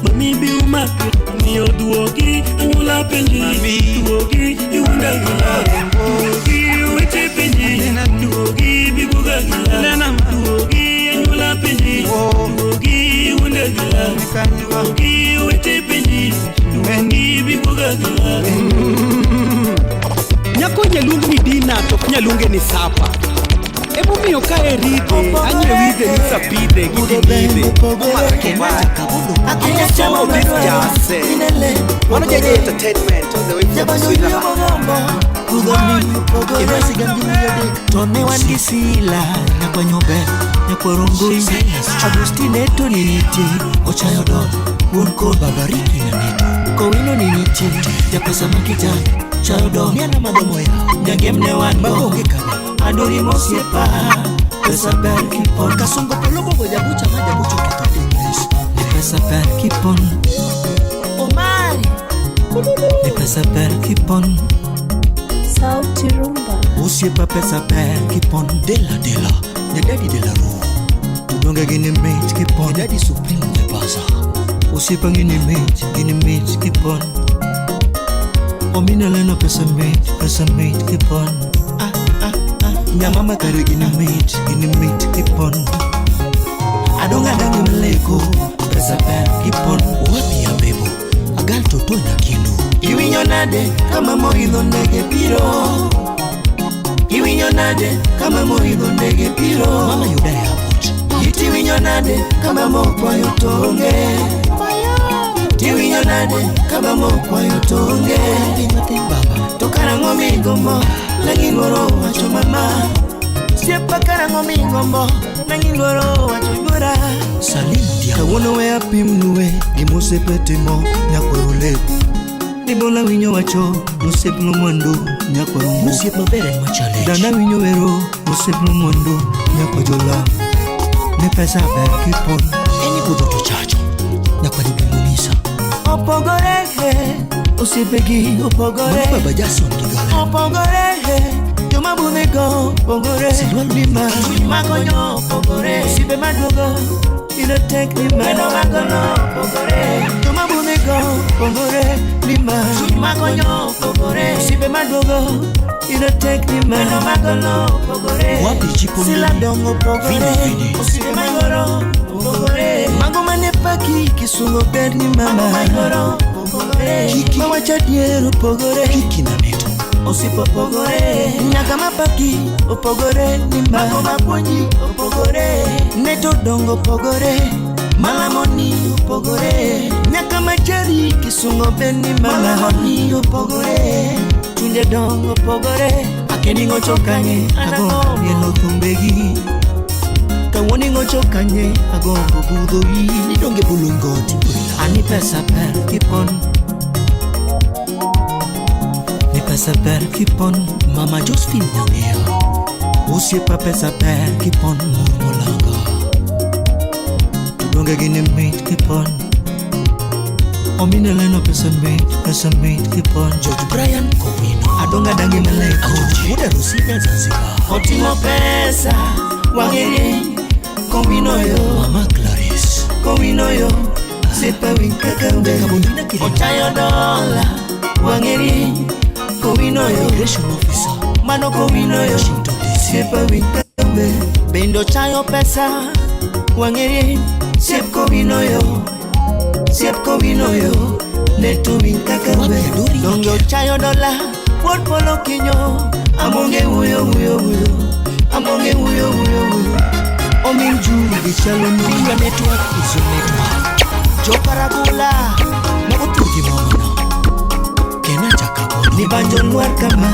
Mami bi umaki. Miyo duogi anyuola penji. Duogi iwunda gila. Duogi weche penji. Duogi bibuga gila. Duogi anyuola penji. Duogi iwunda gila. Duogi weche penji. Duogi bibuga gila. Nyako nyaluong ni Dina to ok nyaluonge ni Sapa. Emomiyo ka eridhe, anyiew idhe ni sapidhe gi dididhe. So this jase. Mano JJ Entertainment all the way from Switzerland. To ne wan gi Sila nyakwa Nyober nyakwar Ongoi Agustine to ne nitie ochayo dot Wuon kod Babariki na neto. Kowino ni nitie Japesa makita Chaodo Miana madhomo ya. Nyangem ne wan go Magonge kane. Adori mosiepa Pesa ber kipon Kasongo pologo jabucha ma jabucho ketho English. Ni pesa ber kipon Omari Ni pesa ber kipon Sauti Rumba. Osiepa pesa ber kipon Dela dela. Nyadadi dela ro. Tudonge gini mit kipon Nyadadi supreme the baza. Osiepa gini mit gini mit kipon Omina leno pesa mit kipon Ah ah ah Nyamama kare gini mit kipon Adonga dangi meleko pesa ber kipon Wapi ya bebo. Agal toto na kindu. Iwinjo nade kama moidho ndege biro Iwinjo nade kama moidho ndege biro Mama yuda e airport. Iti winjo nade kama mokwayo tonge Tiwinjo nade kama mokwayo tonge Piny matin baba. To karang'o migombo nang'iluoro wacho mama Siepa karang'o migombo nang'iluoro wacho yuora Salim Diaw. Kawuono we apimnue gima timo nyakwar lep Nibola winyo wacho osiepno mwandu nyakwar mu Osiep maber en machallenge. Dana winyo wero osiepno mwandu nyakwar jola Ni pesa ber kipon Eni budho to chacho. Nyakwar Ibrahim Opogore osiepegi opogore Mano baba Jason gi gala. Opogore joma budhego opogore Silwalo Lima chuny makonyo opogore osiepe maduogo biro tek lima wendo magono opogore joma budhego opogore lima chuny makonyo opogore osiepe maduogo biro tek lima wendo magono opogore Wapi chipo sila dongo opogore Vini, vini. osiepe magoro opogore mago mane paki kisungo ber ni mama magoro opogore Kiki. mawacho adier opogore Kiki na neto. Osiepe opogore nyaka mapaki opogore ni mago mapuonji opogore neto dongo opogore malamoni opogore nyaka machari kisungo ben ni malamoni opogore chunje dongo opogore akeni ng'ocho kanye agombo mielo thumbegi kawuono ing'ocho kanye agombo budho yi Nidonge bulungoti bwela. ani pesa ber kipon ni pesa ber kipon Mama Josephine Nyang'ea. Osiepa pesa ber kipon Murmulanga. Donge gini mit kipon Omine leno pesa mit kipon George Brian Kowino. Adonga dangi meleko Ajoji Wuda Rusina Zanzibar. Oting'o pesa wang'ere Kowino yo Mama Clarice. Kowino yo Siepa winy kaka ber Kabondina Kirima. Ochayo dola wang'ere Kowino yo Immigration officer. Mano kowino yo Washington DC. Siepa winy kaka ber Bende ochayo pesa wang'ere Siep kowino yo Siep kowino yo Neto winy kaka Wapi ber Adori Donge Nyakera. ochayo dola Wuod polo kinyo Amonge wuyo wuyo wuyo Amonge wuyo wuyo wuyo Omin juru gi chalo Your network is your network. Jokaragula Mago thurgi mamana. Kena chakabono. Ni banjo lwar kama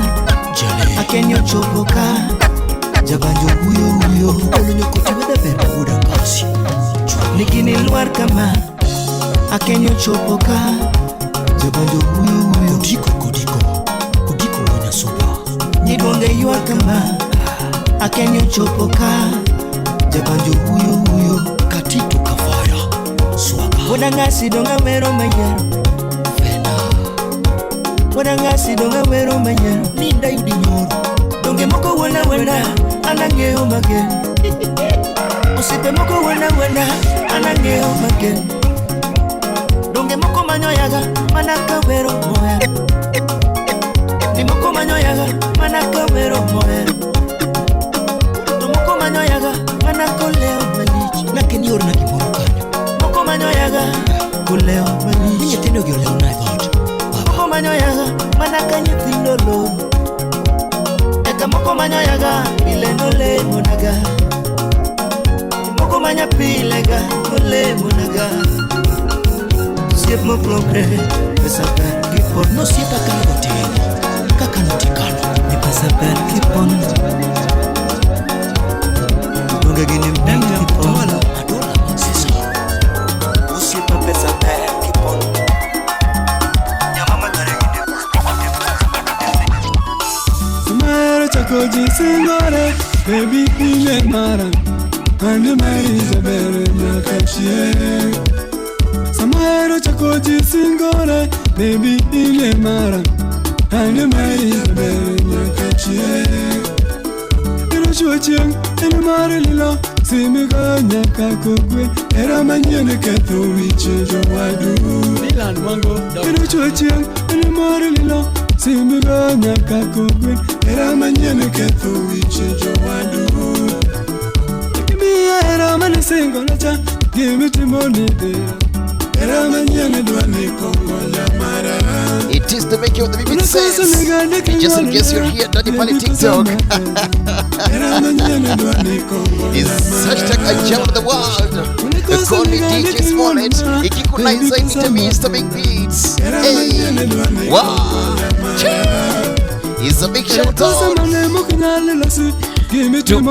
Jale. Akenyo chopo ka Jabanjo wuyo wuyo Olo nyokoti weda ber wuoda ngasi. Nikini lwar kama Akenyo chopo ka Jabanjo wuyo wuyo Kodiko kodiko. Kodiko wuonya soba. Nyidwonge ywak kama Akenyo chopo ka Jabanjo wuyo wuyo Katito kafaya. Swaga. Wuoda ng'asi donga wero mayiero Fena. Wuoda ng'asi donga wero mayiero Ninda yudi nyoro. Donge moko wuona wuona An ang'eyo magen Osiepe moko wuona wuona An ang'eyo magen Donge moko manyo yaga Mana ka wero mohero Ni moko manyo yaga Mana ka wero mohero To moko manyo yaga Mana koleo malich Nakeni orna gimoro kanyo. Moko manyo yaga Koleo Ni malich nyithindo gi olewna e dhoot. Baba. Moko manyo yaga Mana ka nyithindo loro Eka moko manyo yaga Pile nolemonaga Moko manya pile ga nolemonaga Osiep mopogre pesa ber kipon Nosiepa kano gotieno. Kaka notikano. Ni pesa ber kipon Donge gini mit kipon Tawala madola masisa. Osiepa pesa ber chako ji singore, baby ine mara, ane mari jabere nyaka chieng'. Sama hero chako ji singore, baby ine mara, ane mari jabere nyaka chieng'. Ero chwo chieng', ene mari lilo, simigo nyaka kogwe, hera manyien ketho wiche jowadu. Ero chwo chieng', ene mari lilo, simigo nyaka kogwe, hera manyien ketho wiche jowadu. Gimiya hera mane singo nacha, gimitimo ni dhira, hera manyien dwa ni kongo nyamara. It is the making of the Big Sense. Just in case you're here, Daddy Pali TikTok. It's hashtag Ajab of the world. Call me DJ Smollett. Ikikuliza inite Mr. Big Beats. Hey. Wow. It's a big shout out to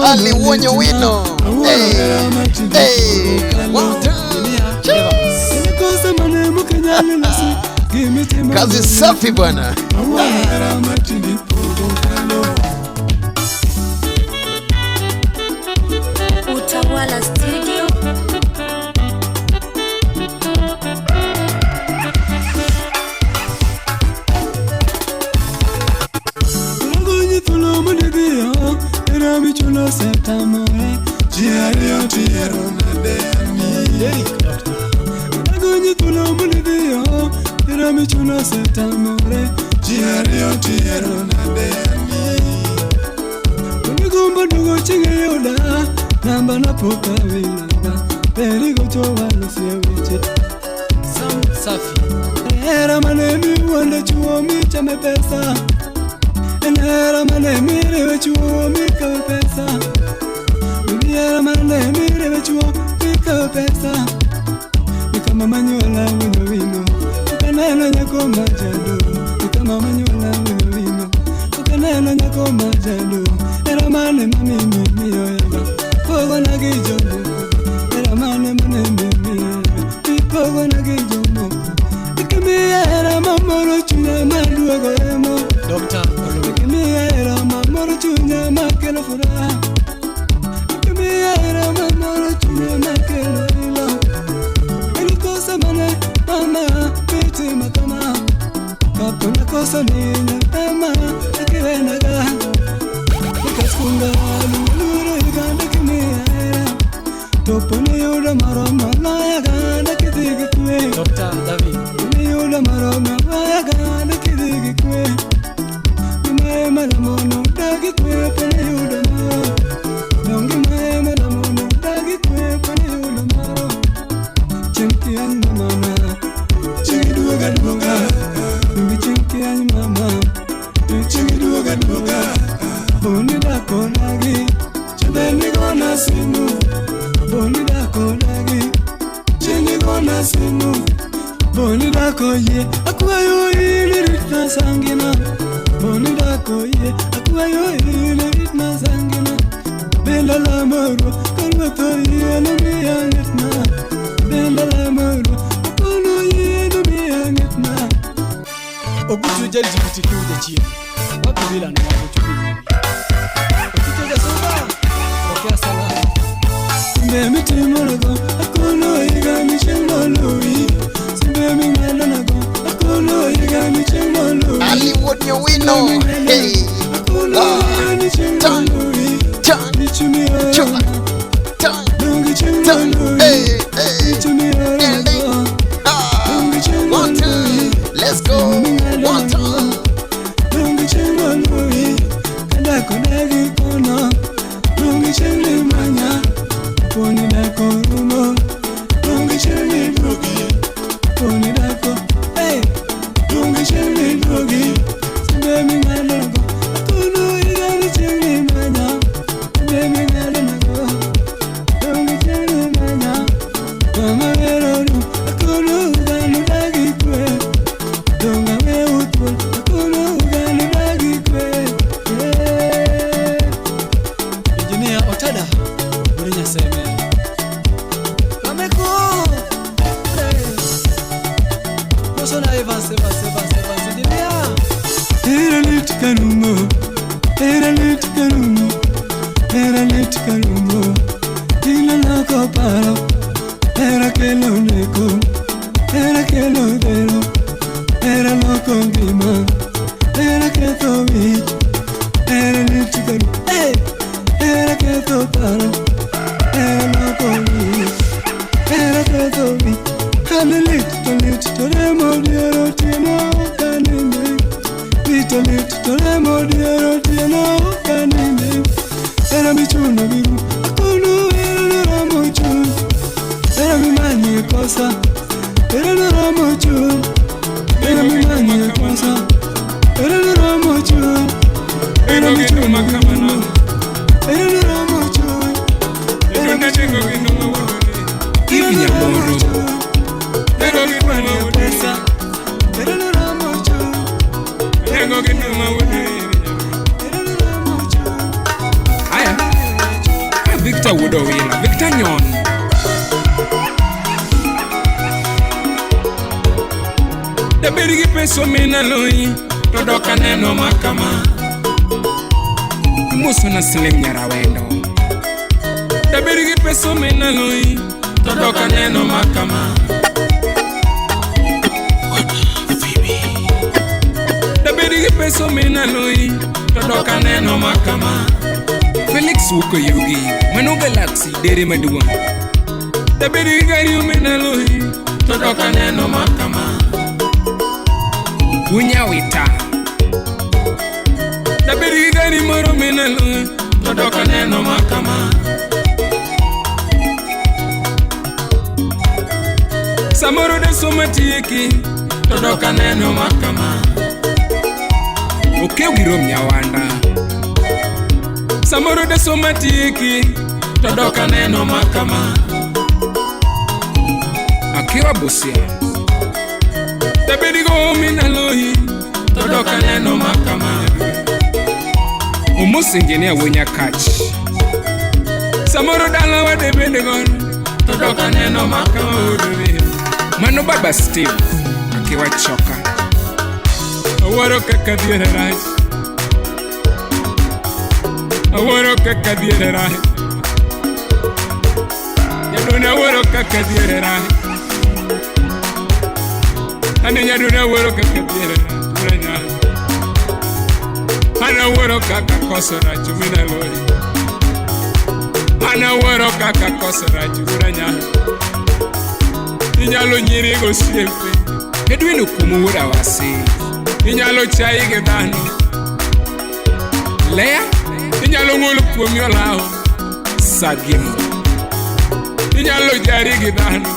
Ali Wonyo Wino. Hey. Hey. 1, 2. Cheers. Kazi safi bwana. Utawala Studio. Unagonyi thulo monidhiyo, era michulo setamore, ji ariyo tiero nade ani. Unagonyi thulo monidhiyo, era michulo setamore, ji ariyo tiero nade ani. Unigombo dugo chieng' yuda, namba napoka wilaga, berigo to walosie weche. Sam safi. Hera mane miwuonde chuo michame pesa, en hera mane miriwe chuo mikawe pesa, hera mane miriwe chuo mikawe pesa. Nikama manyuola winyo wino, ukaneno nyako majado. Nikama manyuola winyo wino, ukaneno nyako majado. Hera mane mamimi miyo yaga, pogo na gi jomoko. Hera mane mane mimi yaga, ipogo na gi jomoko. Ikimiya hera mamoro chunya maduogo emo. Dr. Ikimiya hera mamoro chunya makelo furaha. Ikimiya hera mamoro chunya makelo ilo. Elikosa mane mama mitima kama, kapona kosa ninya ema akiwenaga. Nikaskunga luluro iganda kimiya hera, topone yudo maromo loyaga nakidhigi kwe. Dr. David. Yudo maromo loyaga nakidhigi kwe. Gimae malamono dagi kwe pone yudo moro. Dong gimae malamono dagi kwe pone yudo moro. Chieng' kiany mama, chieng' iduoga duoga. Donge chieng' kiany mama, chieng' iduoga duoga. Boni dako dagi, chende nigona simu. Boni dako dagi, chieng' nigona simu. Boni dako ye, akwayo ili ritna sangina. Boni dako ye, akwayo ili ritna sangina. Benda la marwa, karwato ye no miya ngetna. Benda la marwa, akono ye no miya ngetna. Ogutu LGBTQ jachien. Wapi bila na wakuchupi. Okiteja soba, pokea salamu. Simbe mitimo nago, akono iga micheng' lowi. Simbe ming'ado nago, akono iga micheng' lowi. Ali Wonyo Wino. Hey. Akono iga micheng' lowi. Chan. Chan. Chan. Chan. Hey, hey. Ah. 1, 2. Let's go. 1, 2. Donge chieng' lowi, kadako dagi kono. Donge chieng' ni manya, poni dako rumo. Donge chieng' ni duogi, poni dako. Hey, donge chieng' ni duogi, simbe ming'ado nago. Akono iga ni chieng' ni manya, simbe ming'ado nago. Donge chieng' ni manya, mama wero ru. Akono ugano dagi kwe, donga we utwol. Akono ugano dagi kwe. Yeah. Engineer Otada, Buri Nyaseme. Lameko. Kosona Evans, Evans, Evans, Evans, Engineer. Hera lit karumo, Era lit karumo, era lit karumo. Ina loko paro, era kelo neko, era kelo dhero, era loko ngima, era ketho wich, era lit karumo. Hey! Era ketho paro, era loko wich, era ketho wich. Ane lit to remo dier otieno kaninde. Lit to remo dier otieno kaninde. Era michuno biru, akono era ramo chuny. Era mimanye kosa, era ramo chuny. Era mimanye kosa, era ramo chuny. Era michuno biru, era ramo chuny. Era michuno biru, era ramo chuny. Era mimanye kosa, era ramo chuny. Aya, Victor Wudowila, Victor Nyon. Dabed gi pesa omena loyi, to dok aneno makama. Imosona Slim Nyarawendo. Dabed gi pesa omena loyi, to dok aneno makama. Dabed gi pesa omena loyi, to dok aneno makama. Felix Wukoyugi, mano Galaxy dere maduong'. Dabed gi gari omena loyi, to dok aneno makama. Unyawita. Dabed gi gari moro omena loyi, to dok aneno makama. Samoro deso matieki, to dok aneno makama. Okew gi rom nyawanda. Samoro deso matieki, to dok aneno makama. Akiwa Busia. Dabed go omena loyi, to dok aneno makama. Omos engineer wuo Nyakach. Samoro dala wade bende gono, to dok aneno makama. Mano Baba Steve, akiwa choka. Awuoro kaka dhier rach. Awuoro kaka dhier rach. Nyadundo awuoro kaka dhier rach. Ane nyadundo awuoro kaka dhier rach. An awuoro kaka koso rach mina loyi. An awuoro kaka koso rach uranya. Inyalo nyiri gosiepe. Edwin Okumu wuod Awasi. Inyalo chai gi dhano. Lea, inyalo ng'ol kuomi olawo. Sagimo. Inyalo jari gi dhano.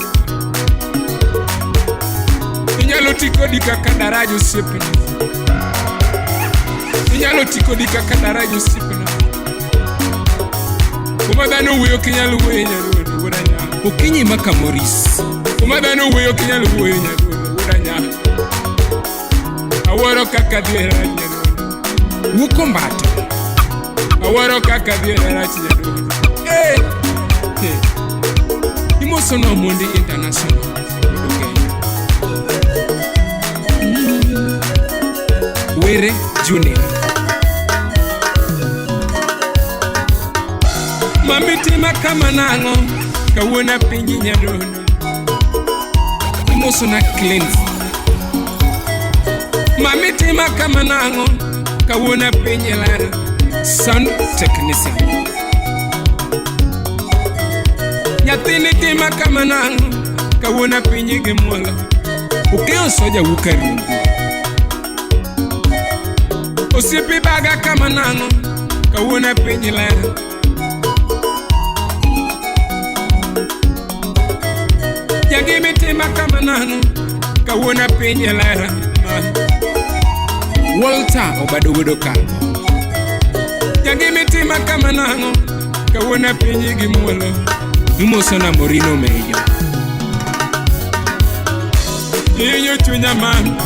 Inyalo ti kodi kaka daraja osiepna. Inyalo ti kodi kaka daraja osiepna. Kuma dhano wuoyo ok inyal wuoyo nyadundo wuod anya. Okinyi maka Moris. Kuma dhano wuoyo ok inyal wuoyo nyadundo wuod anya. Awuoro kaka dhier rach nyadundo. Wuko Mbato. Awuoro kaka dhier rach nyadundo. Eh! Eh! Imosono Omondi International. Wuod Kenya. Were Junior. Mami tima kama nang'o, kawuono pinji nyadundo. Imosona Cleanse. Mami tima kama nang'o, kawuono pinji ler. Sound technician. Nyathini tima kama nang'o, kawuono pinji gi muolo. Okeyo soja wuok e rungu. Osiepe baga kama nang'o, kawuono pinji ler. Jagimi tima kama nang'o, kawuono piny ler. Walter Obado wuod Okalo. Jagimi tima kama nang'o, kawuono piny gi muolo. Imosona Morino Mejo. Ihinyo chunya man,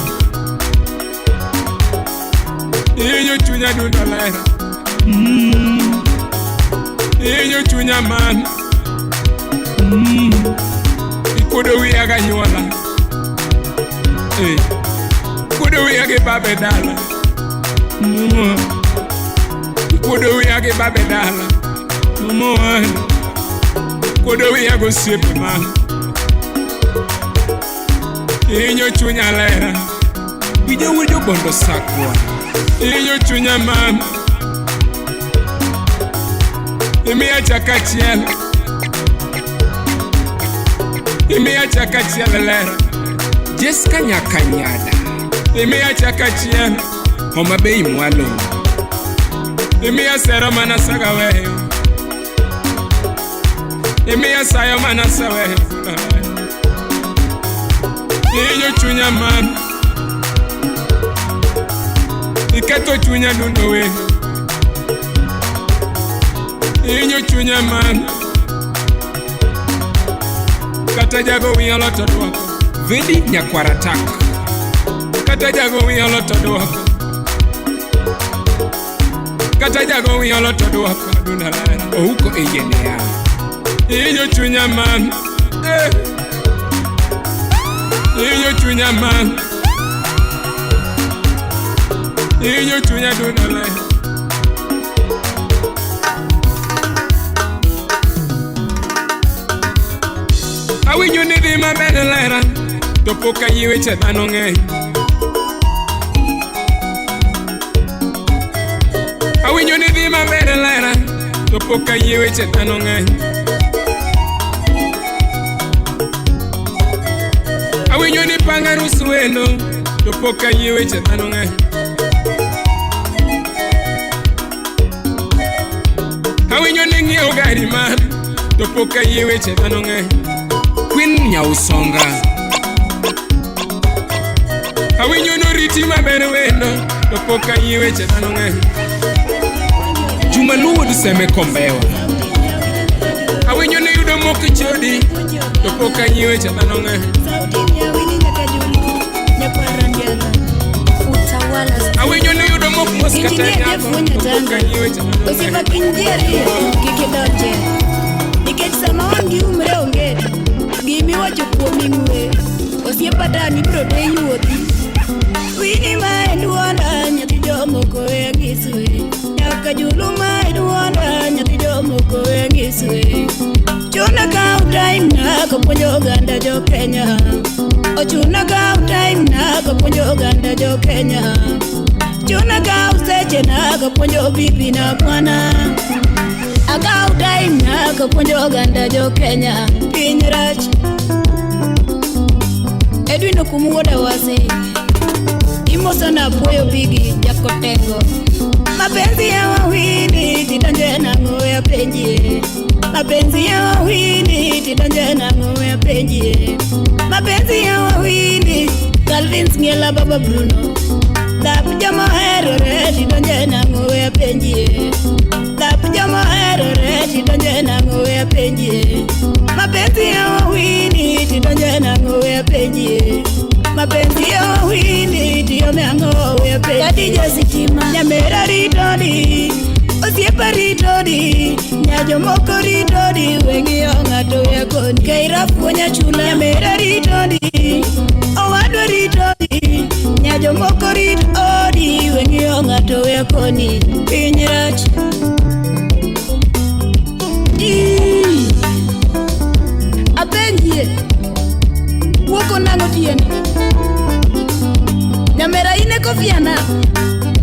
ihinyo chunya dundo ler. Ihinyo chunya man, Ikuodo wiya ganyuola. Ikuodo wiya gi baba e dala. Kuodo wiya gi babe dala. Momoan. Kuodo wiya gosiepe ma. Inyo chunya lera. Winjo wuod bondo sakwa. Inyo chunya mama. Imiya chak achiel. Imiya chak achiel lera. Jessica Nyakanyada. Imiya chak achiel. Homa Bay mwalo. Imiya sero mana saga weyo. Imiya sayo mana saweyo. Inyo chunya mama. Iketo chunya dundo we. Inyo chunya mama. Kata jago wiyo loto duoko. Vedi nyakwaratak. Kata jago wiyo loto duoko. Kata jago wiyo loto duoko. Dunda lera. Ouko engineer. Inyo chunya mama. Eh. Inyo chunya mama. Inyo chunya dunda lera. Awinjo ni dhi maber lera, to pok ayie weche dhano ng'eny. Awinjo ni dhi maber lera, to pok ayie weche dhano ng'eny. Awinjo ni panga rus wendo, to pok ayie weche dhano ng'eny. Awinjo ni ng'iewo gari mar, to pok ayie weche dhano ng'eny. Queen Nyausonga. Awinjo no riti maber wendo, to pok ayie weche dhano ng'eny. Juma Luo Seme Kombewa. Awinjo ni yudo mok chodi, to pok ayie weche dhano ng'eny. Awinjo ni yudo mok mos kata nyako, to pok ayie weche dhano ng'eny. Osiepa kiny ji ariyo kik idonje, nikech sama wang' gi umre onge. Gimiwacho kuomi ng'we, osiepa dani biro deyi wuothi. Wini ma en duonda, nyathi jomoko we angiswe. Nyaka julu ma en duonda, nyathi jomoko we angiswe. Chuna kaw time na kopuonjo oganda jo Kenya. Ochuna kaw time na kopuonjo oganda jo Kenya. Chuna kaw seche na kopuonjo bibi na bwana. Akaw time na kopuonjo oganda jo Kenya. Piny rach. Edwin Okumuoda wasi. Imoso na puoyo bigi jakotengo. Mapenzi ya wawili tidonje nang'o ya penjie. Mapenzi ya wawili tidonje nang'o ya penjie. Mapenzi ya wawili Calvin Sngela Baba Bruno. Dhap joma oherore tidonje nang'o ya penjie. Dhap joma oherore tidonje nang'o ya penjie. Mapenzi ya wawili tidonje nang'o ya penjie. Mapenzi ya wawili tiome ang'o ya penjie. Kadija sitima nyamera ritodi. Osiepa ritodi, nyajomoko ritodi, weng'iyo ng'ato ya koni. Keira puonya chula, nyamera ritodi, owadwa ritodi, nyajomoko ritodi, weng'iyo ng'ato ya koni. Piny rach. Apenjie, wuoko nang'o tieni? Nyamera ine kofiana,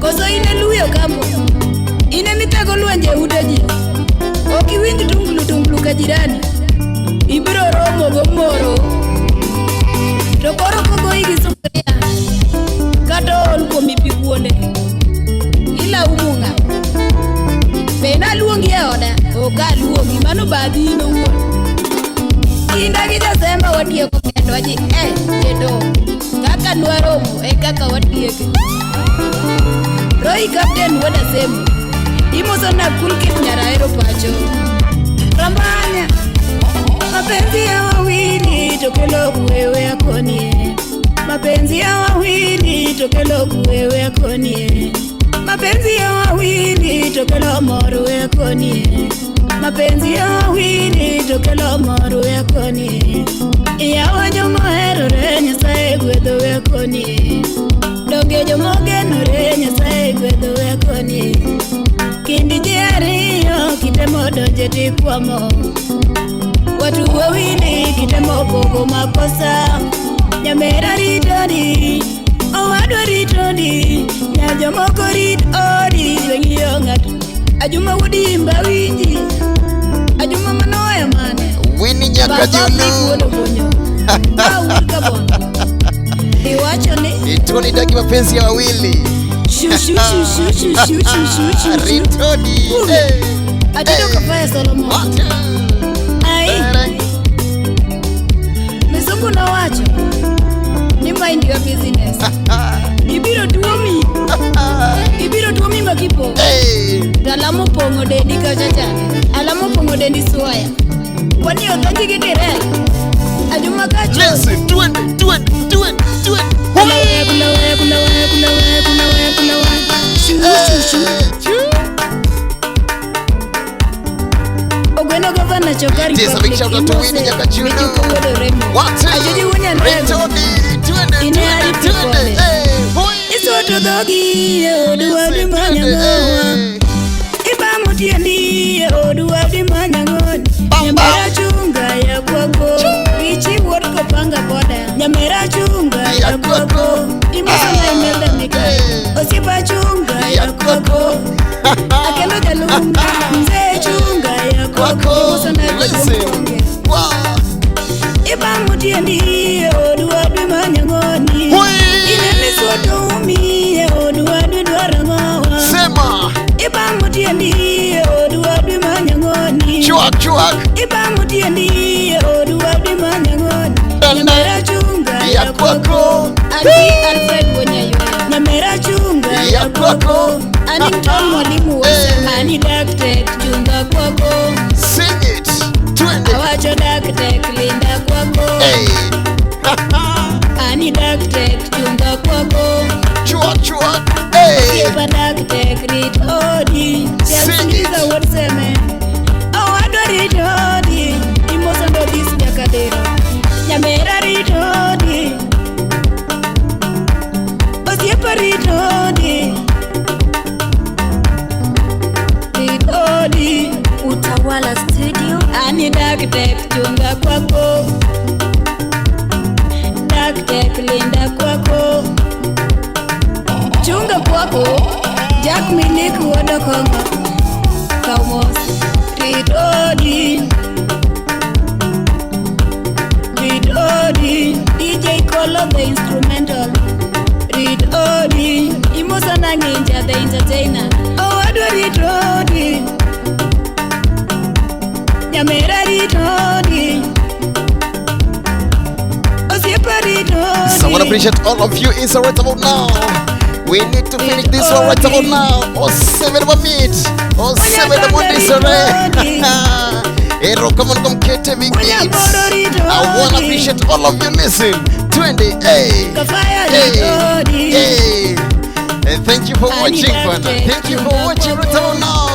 koso ine luyo kambo? Ine mitego lwenje ute ji. Ok iwinj tunglu tunglu ka jirani. Ibiro romo gomoro. To koro kogoyi gi sufuria kata ool kuomi pi kuonde. Ilaumo ng'a? Be naluongi e oda? Ok aluongi, mano bathi in owuon. Kinda gi Jasemba watieko kendwa ji kendo kaka nwaromo e kaka watieke. Roy Captain wuod Asemo. Imoso na kulkit nyaraero pacho. Rambanya. Mapenzi ya wawili tokelo kuwewe akonie. Mapenzi ya wawili tokelo kuwewe akonie. Mapenzi ya wawili tokelo moro akonie. Mapenzi ya wawili tokelo moro akonie. Yawa jomoherore Nyasaye gwedho akonie. Donge jomogenore Nyasaye gwedho akonie. Kind ji ariyo kitemo donje tikwamo. Watu wawili kitemo pogo makosa. Nyamera ritoni, owadwa ritoni, nyajomoko rit odi weng'iyo ng'ato. Ajuma wuodimba winji, Ajuma manoya mane. Winnie Nyakajulu. Iwacho ni Ritoni daki mapenzi ya wawili. Shu shu shu shu shu shu shu shu. Ritoni. Atido kafaya Solomon. Ai. Mizungu na wacho. Ni mind your business. Ibiro tuomi. Ibiro tuomi makipo. Alamo pongo dendi kachacha. Alamo pongo dendi suaya. Kwani otonji gidire. Ajuma kacho. Listen, do it, do it, do it, do it. Kula kula kula kula kula kula. Shu shu shu. Ogweno governor Chokari. Yes, a big shout out to Winnie Nyakachulu. What? Ritoni, twende, twende, twende. Isoto dhogi oduwa di manyango. Ibamu tiendi oduwa di manyango. Nyamera chunga ya kwako. Ichi wuod kopanga boda. Nyamera chunga ya kwako. Imoso na imelda mika. Osiepa chunga ya kwako. Akelo jalunga mzee chunga ya kwako. Imoso na imelda. Ibamu tiendi oduwa di manyangoni. Inene soto umi oduwa di dwarangowa. Sema. Ibamu tiendi oduwa di manyangoni. Chuak chuak. Ibamu tiendi oduwa di manyangoni. Nyamera chunga ya kwako. Ani Alfred Wonyayo. Nyamera chunga ya kwako. Ani Mton mwalimu wose. Ani Dark chunga kwako. Sing it. Twende. Awacho Dark linda kwako. Hey. Ani Dark chunga kwako. Chuak chuak. Hey. Siepa Dark rit odi. Sing it. Sikiza wuod seme. Owadwa rit odi. Imoso ndo dis nyakadero. Nyamera rit odi. Osiepa rit odi. Rit odi. Utawala Studio. Ani Dark chunga kwako. Dark linda kwako. Chunga kwako. Jack Milik wuod Okongo. Kaumos. Rit odi. Rit odi. DJ Kolo the instrumental. Rit odi. Imoso na Nginja the entertainer. Owadwa rit odi. Nyamera rit odi. Osiepa rit odi. So I want to appreciate all of you inside right about now. We need to finish this one right about now. Or 7 of meet. Or 7 of this. Ero come on, come kete big beats. I want to appreciate all of you. Listen, 20, hey, hey, hey. And thank you for watching, Fana. Thank you for watching right about now.